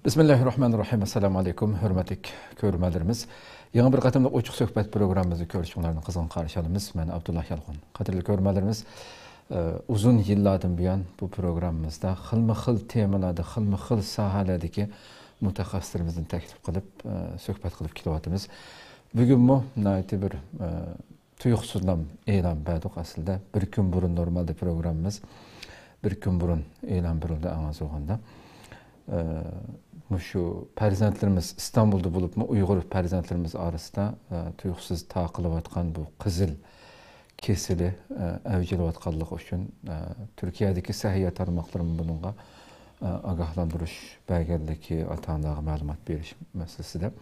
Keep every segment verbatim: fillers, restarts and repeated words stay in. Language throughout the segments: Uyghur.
بىسمىللاھىررەھمانىررەھىم. ئەسسالامۇ ئەلەيكۇم، ھۆرمەتلىك كۆرۈرمەنلىرىمىز. يېڭى بىر قېتىملىق ئوچۇق سۆھبەت پروگراممىمىزنى كۆرۈشۈڭلارنى قىزغىن قارشى ئالىمىز. مەن ئابدۇللا يالقۇن. قەدىرلىك كۆرۈرمەنلىرىمىز، ئە، ئۇزۇن يىللاردىن بۇيان بۇ پروگراممىمىزدا خىلمۇ خىل تېمىلاردا، خىلمۇ خىل ساھەلەردىكى مۇتەخەسسىسلىرىمىزنى تەكلىپ قىلىپ، ئە، سۆھبەت قىلىپ كېلىۋاتىمىز. بۈگۈنمۇ ناھايىتى بىر، ئە، تۇيۇقسىزلا ئېلان بەردۇق ئەسلىدە. بىر كۈن بۇرۇن نورمالدا پروگراممىمىز بىر كۈن بۇرۇن ئېلان بېرىلدى ئاڭا سوغاندا. ئە، مۇشۇ پەرزەنتلىرىمىز ئىستانبۇلدا بولۇپمۇ ئۇيغۇر پەرزەنتلىرىمىز ئارىسىدا، ئە، تۇيۇقسىز تارقىلىۋاتقان بۇ قىزىل كېسىلى، ئە، ئەۋج ئېلىۋاتقانلىقى ئۈچۈن، ئە، تۈركىيەدىكى سەھىيە تارماقلىرىمۇ بۇنىڭغا، ئە، ئاگاھلاندۇرۇش بەرگەنلىكى، ئاتا-ئانىلارغا مەلۇمات بېرىش مەسىلىسىدە.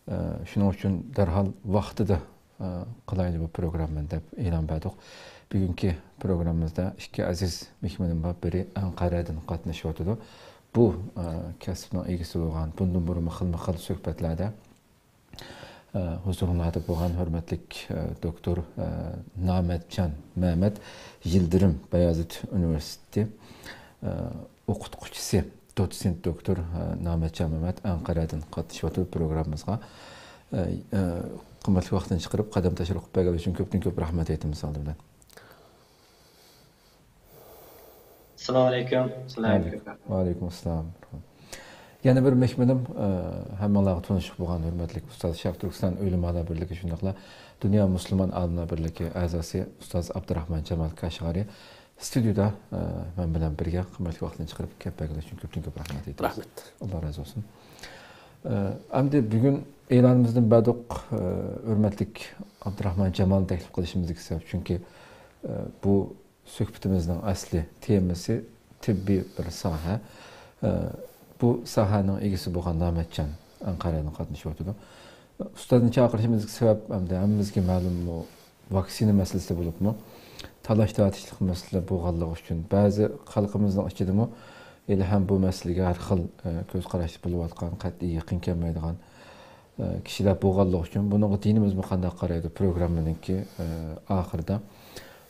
ئە، شۇنىڭ ئۈچۈن دەرھال ۋاقتىدا، ئە، قىلايلى بۇ پروگراممىنى دەپ ئېلان بەردۇق. بۈگۈنكى پروگراممىمىزدا ئىككى ئەزىز مېھمىنىم بار. بىرى ئەنقەرەدىن قاتنىشىۋاتىدۇ. بۇ، ئە، كەسىپنىڭ ئىگىسى بولغان، بۇندىن بۇرۇنمۇ خىلمۇ خىل سۆھبەتلەردە، ئە، ھۇزۇرۇڭلاردا بولغان ھۆرمەتلىك، ئە، دوكتور، ئە، نامەتجان مەمەت، يىلدىرىم بايازىت ئۇنىۋېرسىتېتى، ئە، ئوقۇتقۇچىسى، دوتسېنت دوكتور، ئە، نامەتجان مەمەت ئەنقەرەدىن قاتنىشىۋاتىدۇ پروگراممىمىزغا. ئە، ئە، قىممەتلىك ۋاقتىنى چىقىرىپ قەدەم تەشرىپ قىلىپ بەرگەنلىكى ئۈچۈن كۆپتىن كۆپ رەھمەت ئېيتىمىز ئالدى بىلەن. ئەسسالامۇ ئەلەيكۇم. ئەسسالامۇ ئەلەيكۇم. ۋەئەلەيكۇم ئەسسالام. يەنە بىر مېھمىنىم، ئە، ھەممىڭلارغا تونۇشلۇق بولغان ھۆرمەتلىك ئۇستاز، شەرقىي تۈركىستان ئۆلىمالار بىرلىكى شۇنداقلا دۇنيا مۇسۇلمان ئالىملار بىرلىكى ئەزاسى ئۇستاز ئابدۇراخمان جامال كاشغەرى ستۇدىيودا، ئە، مەن بىلەن بىرگە قىممەتلىك ۋاقتىنى چىقىرىپ كەپ بەرگەنلىكى ئۈچۈن كۆپتىن كۆپ رەھمەت ئېيتىمىز. رەھمەت. ئاللا رازى بولسۇن. ئە، ئەمدى بۈگۈن ئېلانىمىزدىن بەردۇق، ئە، ھۆرمەتلىك ئابدۇراخمان جامالنى تەكلىپ قىلىشىمىزدىكى سەۋەب، چۈنكى، ئە، بۇ سۆھبىتىمىزنىڭ ئەسلى تېمىسى تېببىي بىر ساھە. ئە، بۇ ساھەنىڭ ئىگىسى بولغان نامەتجان ئەنقەرەدىن قاتنىشىۋاتىدۇ. ئۇستازنى چاقىرىشىمىزدىكى سەۋەب، ئەمدى ھەممىمىزگە مەلۇم، بۇ ۋاكسىنا مەسىلىسى بولۇپمۇ، تالاش-تارتىشلىق مەسىلە بولغانلىقى ئۈچۈن، بەزى خەلقىمىزنىڭ ئىچىدىمۇ ھېلىھەم بۇ مەسىلىگە ھەر خىل، ئە، كۆز قاراشتا بولۇۋاتقان، قەتئىي يېقىن كەلمەيدىغان، ئە، كىشىلەر بولغانلىقى ئۈچۈن، بۇنىڭغا دىنىمىزمۇ قانداق قارايدۇ؟ پروگراممىنىڭكى، ئە، ئاخىرىدا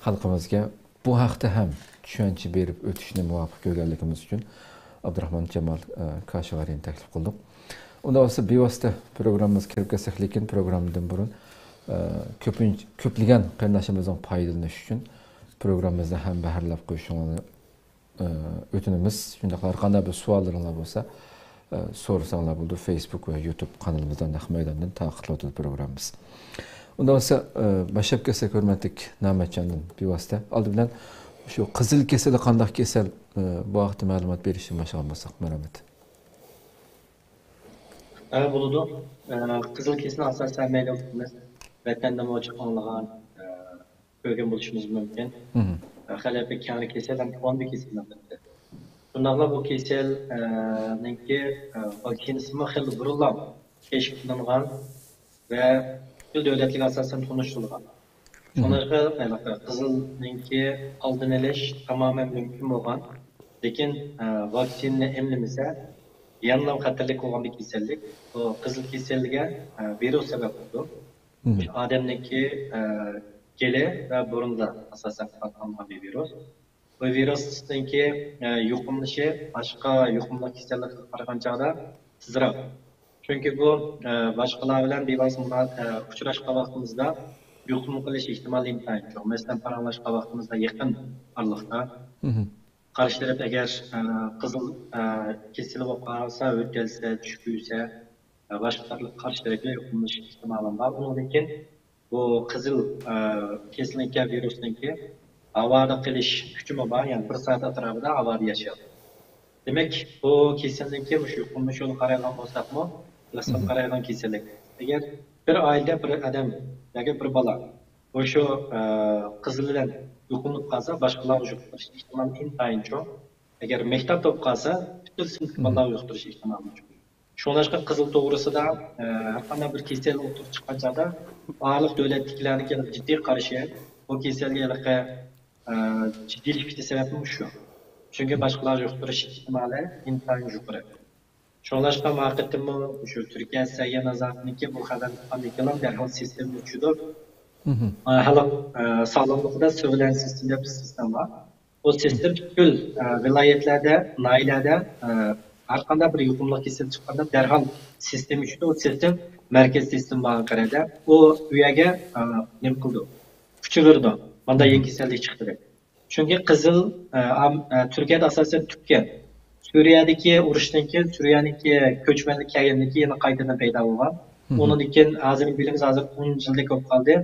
خەلقىمىزگە بۇ ھەقتە ھەم چۈشەنچە بېرىپ ئۆتۈشنى مۇۋاپىق كۆرگەنلىكىمىز ئۈچۈن ئابدۇراخمان جامال، ئە، كاشىغارىنى تەكلىپ قىلدۇق. ئۇنداق بولسا بىۋاسىتە پروگراممىمىزغا كىرىپ كەتسەك، لېكىن پروگراممىدىن بۇرۇن، ئە، كۆپىنچە، كۆپلىگەن قېرىنداشلىرىمىزنىڭ پايدىلىنىشى ئۈچۈن پروگراممىمىزدا ھەمبەھىرلەپ قويۇشۇڭلارنى ئۆتۈنىمىز. شۇنداقلا ھەر قانداق بىر سوئاللىرىڭلار بولسا، ئە، سورىساڭلار بولىدۇ. فېيسبۇك ۋە يۇتۇب قانىلىمىزدا نەق مەيداندىن تارقىتىلىۋاتىدۇ پروگراممىمىز. ئۇنداق بولسا، ئە، باشلاپ كەتسەك، ھۆرمەتلىك نامەتجاندىن بىۋاسىتە. ئالدى بىلەن شۇ قىزىل كېسىلى قانداق كېسەل، ئە، بۇ ھەقتە مەلۇمات بېرىشتىن باشلىغان بولساق، مەرھەمەت. ئە، بولىدۇ. ئە، قىزىل كېسىلى ئاساسەن ھەممەيلەن بىلىمىز. ۋەتەندىمۇ جىق ئاڭلىغان، ئە، كۆرگەن بولۇشىمىز مۇمكىن. مم. خېلى بىر كەڭرى كېسەل ھەم كونا بىر كېسەل، ئەلۋەتتە. شۇنداقلا بۇ كېسەل، ئە، نىڭكى، ئە، ۋاكسىنىسىمۇ خېلى بۇرۇنلا كەشىپ قىلىنغان ۋە پۈتكۈل دۆلەتلىك ئاساسەن تونۇشتۇرۇلغان. مم. شۇڭلاشقا، ھېلىقى قىزىلنىڭكى ئالدىنى ئېلىش تامامەن مۇمكىن بولغان. لېكىن، ئە، ۋاكسىنىنى ئەملىمىسە، يەنىلا خەتەرلىك بولغان بىر كېسەللىك. بۇ قىزىل كېسەلگە، ئە، ۋىرۇس سەۋەب بولىدۇ. مم. ئادەمنىڭكى، ئە، گېلى ۋە بۇرنىدا ئاساسەن قاپلانغان بىر ۋىرۇس. بۇ ۋىرۇسنىڭكى، ئە، يۇقۇملىنىشى باشقا يۇقۇملۇق كېسەللىكلەرگە قارىغان چاغدا تېزراق. چۈنكى بۇ، ئە، باشقىلار بىلەن بىۋاسىتە مۇنا-، ئە، ئۇچراشقان ۋاقتىمىزدا يۇقۇم قىلىش ئېھتىمالى ئىنتايىن چوڭ. مەسىلەن، پاراڭلاشقان ۋاقتىمىزدا يېقىن ئارىلىقتا مم. قارشى تەرەپ ئەگەر، ئە، قىزىل، ئە، كېسىلى بولۇپ قالسا، يۆتەلسە، چۈشۈپ كۆيسە، ۋە باشقا قاتارلىق قارشى تەرەپلەر يۇقۇملىنىش ئېھتىمالىمۇ بار. ئۇنىڭدىن كېيىن بۇ قىزىل، ئە، كېسىلنىڭكى، ۋىرۇسنىڭكى ھاۋادا قېلىش كۈچىمۇ بار، يەنى بىر سائەت ئەتراپىدا ھاۋادا ياشايدۇ. دېمەك، بۇ كېسەلنىڭكى مۇشۇ يۇقۇملىنىش يولىغا قارايدىغان بولساقمۇ، دەسلەپ مم. قارايدىغان كېسەللىك. ئەگەر بىر ئائىلىدە بىر ئادەم ياكى بىر بالا مۇشۇ، ئە، قىزىل بىلەن يۇقۇملىنىپ قالسا، باشقىلارغا يۇقتۇرۇش ئېھتىمالى ئىنتايىن چوڭ. ئەگەر مەكتەپتە بولۇپ قالسا، پۈتۈن سىنىپتىكى مم. بالىلارغا يۇقتۇرۇش ئېھتىمالى چوڭ. شۇڭلاشقا قىزىل توغرىسىدا، ئە، ھەر قانداق بىر كېسەل ئوتتۇرىغا چىققان چاغدا بارلىق دۆلەتتىكىلەرنىڭكى جىددىي قارىشى، بۇ كېسەلگە ھېلىقى، ئە، جىددىيلىشىشكە سەۋەبمۇ شۇ. چۈنكى باشقىلارغا يۇقتۇرۇش ئېھتىمالى ئىنتايىن يۇقىرى. شۇڭلاشقا ما قېتىممۇ شۇ تۈركىيە سەھىيە نازارىتىنىڭكى بۇ خەۋەرنى تۇتقاندىن كېيىنلا دەرھال سىستېمىنى چۈشۈرۈپ، مم. ئە، ھېلىق، ئە، ساغلاملىقىدا سۈرۋېيلانس سىستېمى دەپ بىر سىستېما بار. بۇ سىستېم پۈتكۈل، ئە، ۋىلايەتلەردە، ناھىيەلەردە، ئە، ھەر قانداق بىر يۇقۇملۇق كېسەل چىققاندا دەرھال سىستېما ئىچىدە، ئۇ سىستېما مەركەز سىستېما بارغا قارىتا ئۇ، ئۇ يەرگە ئا، نېمە قىلىدۇ؟ ئۇچۇرىدۇ. ماندا يېڭى كېسەللىك چىقتى دەپ. چۈنكى قىزىل، ئە، ئام-، ئە، تۈركىيەدە ئاساسەن تۈگىگەن. سۈرىيەدىكى ئۇرۇشتىن كېيىن، سۈرىيەنىڭكى كۆچمەنلىك كەلگەندىن كېيىن يەنە قايتىدىن پەيدا بولغان. ئۇنىڭدىن كېيىن ھازىر بىلىمىز، ھازىر ئون يىلدەك بولۇپ قالدى.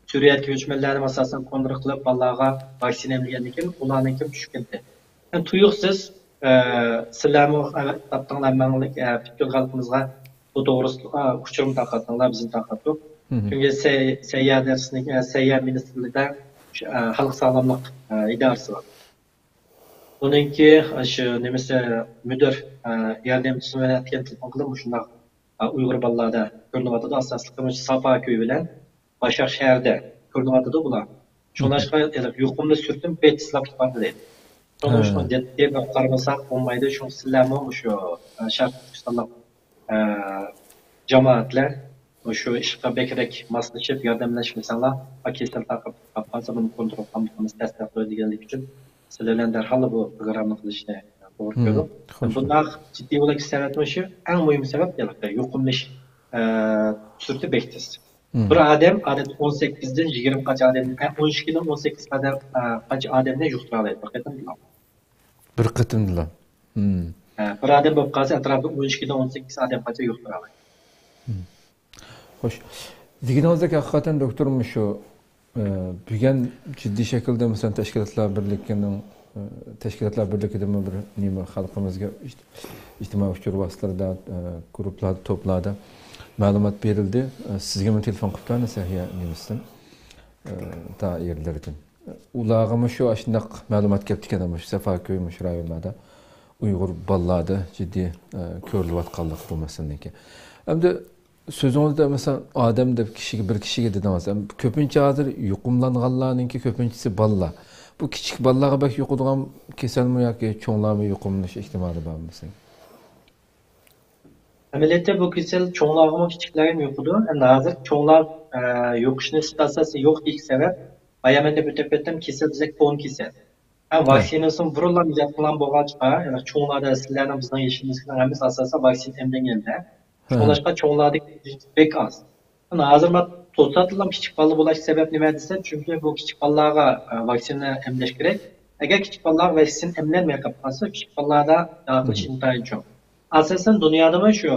سۈرىيەدىكى كۆچمەنلەرنى ئاساسەن كونترول قىلىپ، بالىلارغا ۋاكسىنا ئەملىگەندىن كېيىن ئۇلارنىڭكى چۈشۈپ كەتتى. يەنى تۇيۇقسىز، ئە، سىلەرمۇ، ئە، تاپتىڭلار، مەڭلىك، ئە، پۈتكۈل خەلقىمىزغا بۇ توغرىسىدا، ئە، ئۇچۇرمۇ تارقاتتىڭلار، بىزمۇ تارقاتتۇق. چۈنكى سەي-، سەييە ئىدارىسىنىڭ، ئە، سەييە مىنىستىرلىقىدا، ئە، خەلق ساغلاملىق، ئە، ئىدارىسى بار. ئۇنىڭكى، ئە، شۇ نېمىسى، مۇدىر، ئە، ياردەمچىسى بىلەن ئەتىگەن تېلېفون قىلىپ، مۇشۇنداق، ئە، ئۇيغۇر بالىلاردا كۆرۈنۈۋاتىدۇ، ئاساسلىقى مۇشۇ ساپا كۆيى بىلەن باشاق شەھەردە كۆرۈنۈۋاتىدۇ بۇلار. شۇڭلاشقا ھېلىقى يۇقۇملىنىش سۈرئىتىمۇ بەك تېزلاپ كېتىۋاتىدۇ. شۇڭا شۇنى جىددىي بىر قارىمىساق بولمايدۇ. شۇڭا سىلەرمۇ مۇشۇ، ئە، شەرقىي تۈركىستانلىق، ئە، جامائەتلەر مۇشۇ ئىشقا بەكرەك ماسلىشىپ، ياردەملەشمىسەڭلار، ئا، كېسەل تارقاپ قالسا، بۇنى كونترول قىلمىقىمىز تەستىقلىدى دېگەنلىك ئۈچۈن سىلەر بىلەن دەرھال بۇ پروگراممىنى قىلىشنى توغرا كۆردۇق. بۇنداق جىددىي بولغان سەۋەبمۇ شۇ، ئەڭ مۇھىم سەۋەب، ھېلىقى يۇقۇملىنىش، ئە، سۈرئىتى بەك تېز. بىر ئادەم ئادەتتە ئون سەككىزدىن يىگىرمە قانچە ئادەمنى، ئە، ئون ئىككىدىن ئون سەككىز ئادەم، ئە، قانچە ئادەمنى يۇقتۇرالايدۇ بىر قېتىمدىلا. بىر قېتىمدىلا. ھە، بىر ئادەم بولۇپ قالسا، ئەتراپىدا ئون ئىككىدىن ئون سەككىز ئادەم قانچە يۇقتۇرالايدۇ. خوش. دېگىنىڭىزدەك، ھەقىقەتەن، دوكتور، مۇشۇ، ئە، بۈگۈن جىددىي شەكىلدە، مەسىلەن، تەشكىلاتلار بىرلىكىنىڭ، ئە، تەشكىلاتلار بىرلىكىدىمۇ بىر نېمە، خەلقىمىزگە ئىجت-، ئىجتىمائىي ئۇچۇر ۋاسىتىلىرىدە، ئە، گۇرۇپپىلاردا، توپلاردا مەلۇمات بېرىلدى. ئە، سىزگىمۇ تېلېفون قىپتۇ، ئەنە، سەھىيە نېمىسىدىن، ئە، دائىرىلىرىدىن. ئۇلارغىمۇ شۇ ئاشۇنداق مەلۇمات كەپتىكەن، مۇشۇ سەفاكۆي، مۇشۇ رايونلاردا ئۇيغۇر بالىلاردا جىددىي، ئە، كۆرۈلۈۋاتقانلىقى بۇ مەسىلىنىڭكى. ئەمدى سۆزىڭىزدە، مەسىلەن، ئادەم دەپ كىشىگە، بىر كىشىگە دېدىڭىز. ئەم، كۆپىنچە ھازىر يۇقۇملانغانلارنىڭكى كۆپىنچىسى بالىلار. بۇ كىچىك بالىلارغا بەك يۇقىدىغان كېسەلمۇ ياكى چوڭلارمۇ يۇقۇملىنىش ئېھتىمالى بارمۇ سىزنىڭ؟ ئەمەلىيەتتە بۇ كېسەل چوڭلارغىمۇ، كىچىكلەرگىمۇ يۇقىدۇ. ئەمدى ھازىر چوڭلار، ئە، يۇقۇش نىسبىتى ئاساسەن يوق دېيىش سەۋەب، بايا مەن دەپ ئۆتۈپ كەتتىم، كېسەل بىزدەك كونا كېسەل. ھە، ھە. ۋاكسىنىسىمۇ بۇرۇنلا ئىجاد قىلغان بولغاچقا، يەنى چوڭلاردا سىلەرنىڭ، بىزنىڭ يېشىمىزدىكىنىڭ ھەممىسى ئاساسەن ۋاكسىنا ئەمدەنگەنلەر. ھە، ھە. شۇڭلاشقا چوڭلاردىكى بەك ئاز. مانا ھازىر ما توساتتىنلا كىچىك بالا بولاش سەۋەب نېمە دېسە، چۈنكى بۇ كىچىك بالىلارغا، ئە، ۋاكسىنا ئەملەش كېرەك. ئەگەر كىچىك بالىلارغا ۋاكسىنا ئەملەنمەي قېلىپ قالسا، كىچىك بالىلاردا تارقىلىش ئىنتايىن چوڭ. ئاساسەن دۇنيادىمۇ شۇ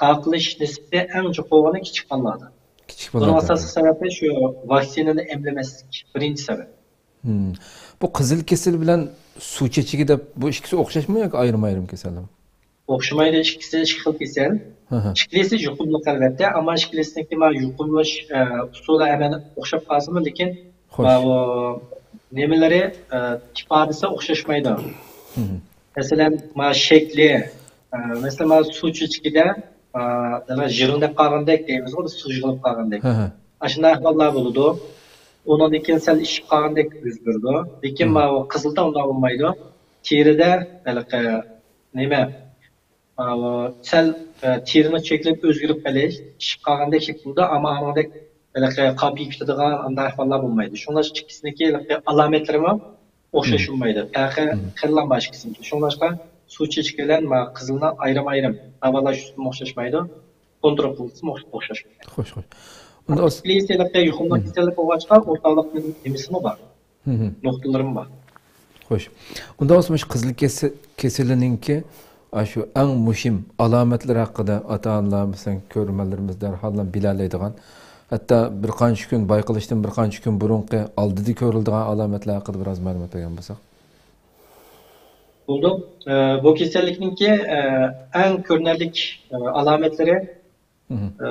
تارقىلىش نىسبىتى ئەڭ جۇقىرىغىنى كىچىك بالىلاردا. كىچىك بۇنىڭ بالىلاردا. ئاساسلىق سەۋەبى شۇ ۋاكسىنىنى ئەملىمەسلىك، بىرىنچى سەۋەب. مم. بۇ قىزىل كېسەل بىلەن سۇ چېچىكى دەپ، بۇ ئىككىسى ئوخشاشمۇ ياكى ئايرىم-ئايرىم كېسەلمۇ؟ ئوخشىمايدۇ، ئىككىسى ئىككى خىل كېسەل. ھە، ھە. ئىككىلىسى يۇقۇملۇق ئەلۋەتتە، ئەمما ئىككىلىسىنىڭكى ما يۇقۇملىنىش، ئە، ئۇسۇلى ئەمەلىي ئوخشاپ قالسىمۇ، لېكىن خوش. ما ئۇ نېمىلىرى، ئە، ئىپادىسى ئوخشاشمايدۇ. مم. مەسىلەن، ما شەكلى، ئە، مەسىلەن، ما سۇ چېچىكىدە، ئە، يىغىلىپ قالغاندەك دەيمىزغۇ، بىز سۇ يىغىلىپ قالغاندەك. ھە، ھە. ئاشۇنداق ئەھۋاللار بولىدۇ. ئۇنىڭدىن كېيىن سەل ئىششىپ قالغاندەك يۈز بېرىدۇ. لېكىن مم. ماۋۇ قىزىلدا ئۇنداق بولمايدۇ. تېرىدە ھېلىقى نېمە، ئا، سەل، ئە، تېرىنىڭ شەكلى ئۆزگىرىپ قېلىش، ئىششىپ قالغاندەك شەكىل بولىدۇ، ئەمما ئانىڭدەك ھېلىقى قاپىيىپ كېتىدىغان ئانداق ئەھۋاللار بولمايدۇ. شۇڭلاشقا ئىككىسىنىڭكى ھېلىقى ئالامەتلىرىمۇ ئوخشاش مم. بولمايدۇ. پەرقى مم. خېلىلا بار ئىككىسىنىڭكى. شۇڭلاشقا سۇ چېچىكى بىلەن ما قىزىلنى ئايرىم-ئايرىم داۋالاش ئۇسۇلىمۇ ئوخشاشمايدۇ. كونترول قىلىشىمۇ ئوخشاش. خوش، خوش. ئۇندا ئاس- ئىككىلىسى ھېلىقى يۇقۇملۇق مم. كېسەللىك بولغاچقا ئورتاقلىق نېمىسىمۇ بار. مم. نۇقتىلىرىمۇ بار. خوش. ئۇندا بولسا مۇشۇ قىزىل كېسە-، كېسىلىنىڭكى ئاشۇ ئەڭ مۇھىم ئالامەتلىرى ھەققىدە ئاتا-ئانىلار، مەسىلەن، كۆرۈرمەنلىرىمىز دەرھاللا بىلەلەيدىغان، ھەتتا بىر قانچە كۈن بايقىلىشتىن بىر قانچە كۈن بۇرۇنقى ئالدىدا كۆرۈلىدىغان ئالامەتلەر ھەققىدە بىراز مەلۇمات بەرگەن بولساق. بولدى. ئە، بۇ كېسەللىكنىڭكى، ئە، ئەڭ كۆرۈنەرلىك، ئە، ئالامەتلىرى، مم. ئە،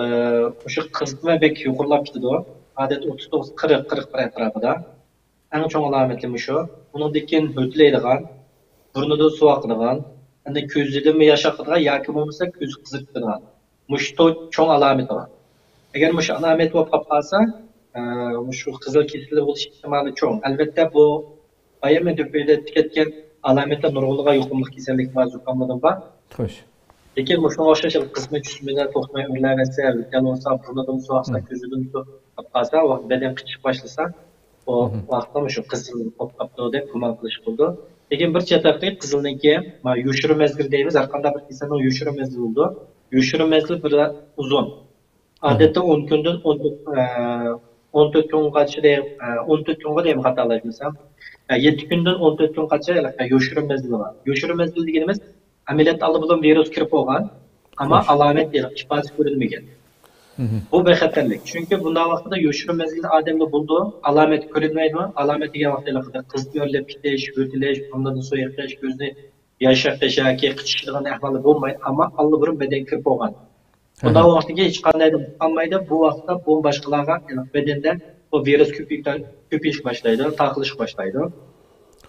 مۇشۇ قىزىتما بەك يۇقىرىلاپ كېتىدۇ. ئادەتتە ئوتتۇز توققۇز، قىرىق، قىرىق بىر ئەتراپىدا. ئەڭ چوڭ ئالامىتى مۇشۇ. ئۇنىڭدىن كېيىن ھۆتلەيدىغان، بۇرنىدىن سۇ ئاقىدىغان، ئەنە كۆزىدىنمۇ ياش ئاقىدىغان ياكى بولمىسا كۆزى قىزىرىپ كېتىدىغان. مۇشۇ تۆت چوڭ ئالامىتى بار. ئەگەر مۇشۇ ئالامەت بولۇپ قالسا، ئە، مۇشۇ قىزىل كېسىلى بولۇش ئېھتىمالى چوڭ. ئەلۋەتتە، بۇ بايام مەن تۆپىدە ئېيتىپ كەتكەن ئالامەتلەر نۇرغۇنلىغان يۇقۇملۇق كېسەللىك بار، زۇكاملاردىن بار. خوش. لېكىن مۇشۇنىڭغا ئوخشاش قىزىتما چۈشمىدە توختىماي ئۆرلەۋەرسە، يەنە بولسا بۇرنىدىن سۇ ئاقسا، مم. كۆزىدىن سۇ ئاقىپ قالسا، ۋاقىت بەدەن قىچىشىپ باشلىسا، ئۇ مم. ۋاقىتتا مۇشۇ قىزىل بولۇپ قاپتۇ دەپ گۇمان قىلىش بولىدۇ. لېكىن بىر چەتتىكى قىزىلنىڭكى، ما، يوشۇرۇن مەزگىلى دەيمىز، ھەر قانداق بىر كېسەلنىڭ يوشۇرۇن مەزگىلى بولىدۇ. يوشۇرۇن مەزگىلى بىر ئۇزۇن. ئادەتتە ئون كۈندىن ئون تۆت، ئە، ئون تۆت كۈنگىچە دەي-، ئە، ئون تۆت كۈنگە دەيمەن، خاتالاشمىسام. ئە، يەتتە كۈندىن ئون تۆت كۈنگىچە، ئە، يوشۇرۇن مەزگىلى بار. يوشۇرۇن مەزگىلى دېگىنىمىز، ئەمەلىيەتتە ئالدى بۇرۇن ۋىرۇس كىرىپ بولغان، ئەمما ئالامەت، يەنى ئىپادىسى كۆرۈنمىگەن. بۇ بىر خەتەرلىك. چۈنكى بۇنداق ۋاقىتتا يوشۇرۇن مەزگىلدە ئادەمدە بولىدۇ، ئالامەت كۆرۈنمەيدۇ. ئالامەت دېگەن ۋاقىتتا ھېلىقى قىزىتما ئۆرلەپ كېتىش، يۆتىلىش، بۇرنىدىن سۇ ئېقىش، كۆزنى ياش ئېقىش ياكى قىچىشىدىغان ئەھۋاللار بولمايدۇ، ئەمما ئاللىبۇرۇن بەدەنگە كىرىپ بولغان. بۇنداق ۋاقىتتىكى ھېچقانداق قالمايدۇ. بۇ ۋاقىتتا بۇ باشقىلارغا، يەنى بەدەندە بۇ ۋىرۇس كۆپىيىپ-، كۆپىيىشكە باشلايدۇ، تارقىلىشقا باشلايدۇ.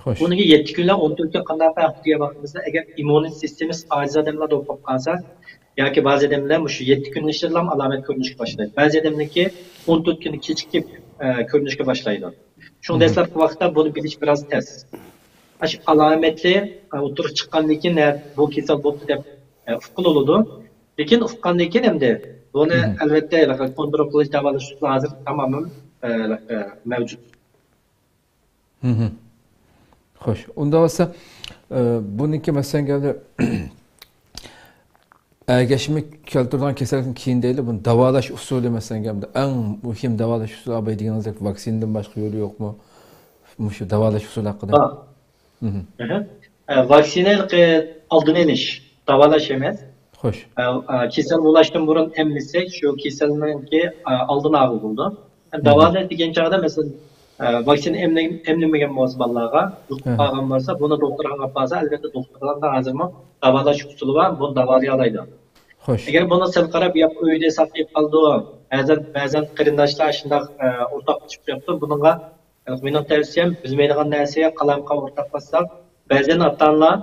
خوش. بۇنىڭ يەتتە كۈنلەر ئون تۆت كۈن قانداق ۋاقىت دېگەن ۋاقتىمىزدا، ئەگەر ئىممۇن سىستېمىسى ئاجىز ئادەملەردە بولۇپ قالسا ياكى بەزى ئادەملەر مۇشۇ يەتتە كۈننىڭ ئىچىدىلا ئالامەت كۆرۈنۈشكە باشلايدۇ. بەزى ئادەمنىڭكى ئون تۆت كۈنى كېچىكىپ، ئە، كۆرۈنۈشكە باشلايدۇ. شۇڭا دەسلەپكى ۋاقىتتا بۇنى بىلىش بىراز تەس. ئاشۇ ئالامەتلىرى، ئە، ئوتتۇرىغا چىققاندىن كېيىن، ھە، بۇ كېسەل بوپتۇ دەپ، ئە، ئۇققىلى بولىدۇ. لېكىن ئۇققاندىن كېيىن ئەمدى بۇنى ئەلۋەتتە كونترول قىلىش، داۋالاش ئۇسۇلى ھازىر تامامەن، ئە، ئە، مەۋجۇت. خوش، ئۇنداق بولسا، ئە، بۇنىڭكى مەسىلەن گەپلەر ئەگەشمە كەلتۈرىدىغان كېسەللىكتىن كېيىن دەيلى، بۇنى داۋالاش ئۇسۇلى، مەسىلەن گەپتە ئەڭ مۇھىم داۋالاش ئۇسۇلى، ئاباي دېگىنىڭىزدەك ۋاكسىنىدىن باشقا يولى يوقمۇ؟ مۇشۇ داۋالاش ئۇسۇلى ھەققىدە. ۋاكسىنا ھېلىقى ئالدىنى ئېلىش، داۋالاش ئەمەس. خوش. كېسەل بولۇشتىن بۇرۇن ئەملىسەك، شۇ كېسەلنىڭكى ئالدىنى ئالغىلى بولىدۇ. داۋالاش دېگەن چاغدا، مەسىلەن، ۋاكسىنا ئەملىمىگەن بولسا بالىلارغا، يۇقۇپ قالغان بولسا، بۇنى دوختۇرخانىغا ئاپارسا، ئەلۋەتتە دوختۇرلاردا ھازىرمۇ داۋالاش ئۇسۇلى بار، بۇنى داۋالايالايدۇ. خوش. ئەگەر بۇنى سەل قاراپ ياق ئۆيدە ساقلاپ قالىدۇ، بەزەن، بەزەن قېرىنداشلار شۇنداق ئورتاقلىشىپ قېلىپتۇ، بۇنىڭغا مېنىڭ تەۋسىيەم، بىلمەيدىغان نەرسىگە قالايمىقان ئورتاقلاشساق، بەزەن ئاتا-ئانىلار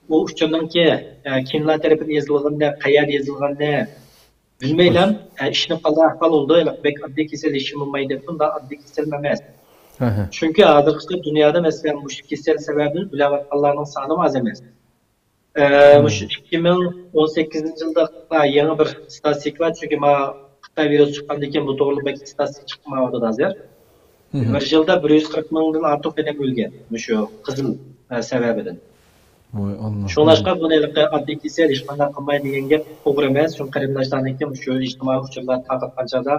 ئۇ ئۇچۇرنىڭكى كىملەر تەرىپىدىن يېزىلغىنىنى، قەيەردە يېزىلغىنىنى بىلمەيلا ئىشىنىپ قالىدىغان ئەھۋال بولىدۇ. بەك ئاددىي كېسەل، ھېچكىم بولمايدۇ دەپ، بۇنداق ئاددىي كېسەل ئەمەس. چۈنكى ھازىرقى دۇنيادا، مەسىلەن، مۇشۇ كېسەل سەۋەبىدىن ئۆلۈۋاتقانلارنىڭ سانىمۇ ئاز ئەمەس. مۇشۇ ئىككى مىڭ ئون سەككىزىنچى يىلدا يېڭى بىر ستاتىستىكا بار، چۈنكى مانا خىتاي ۋىرۇسى چىققاندىن كېيىن بۇ توغرىلىق بەك ستاتىستىكا چىقىپ ماڭىۋاتىدۇ ھازىر. بىر يىلدا بىر يۈز قىرىق مىڭدىن ئارتۇق ئادەم ئۆلگەن مۇشۇ قىزىل سەۋەبىدىن. ۋاي ئاللا. شۇڭلاشقا بۇنى ھېلىقى ئاددىي كېسەل، ھېچقانداق قىلمايدۇ دېگەن گەپ توغرا ئەمەس. چۈنكى قېرىنداشلارنىڭكى مۇشۇ ئىجتىمائىي ئۇچۇرلار تارقاتقان چاغدا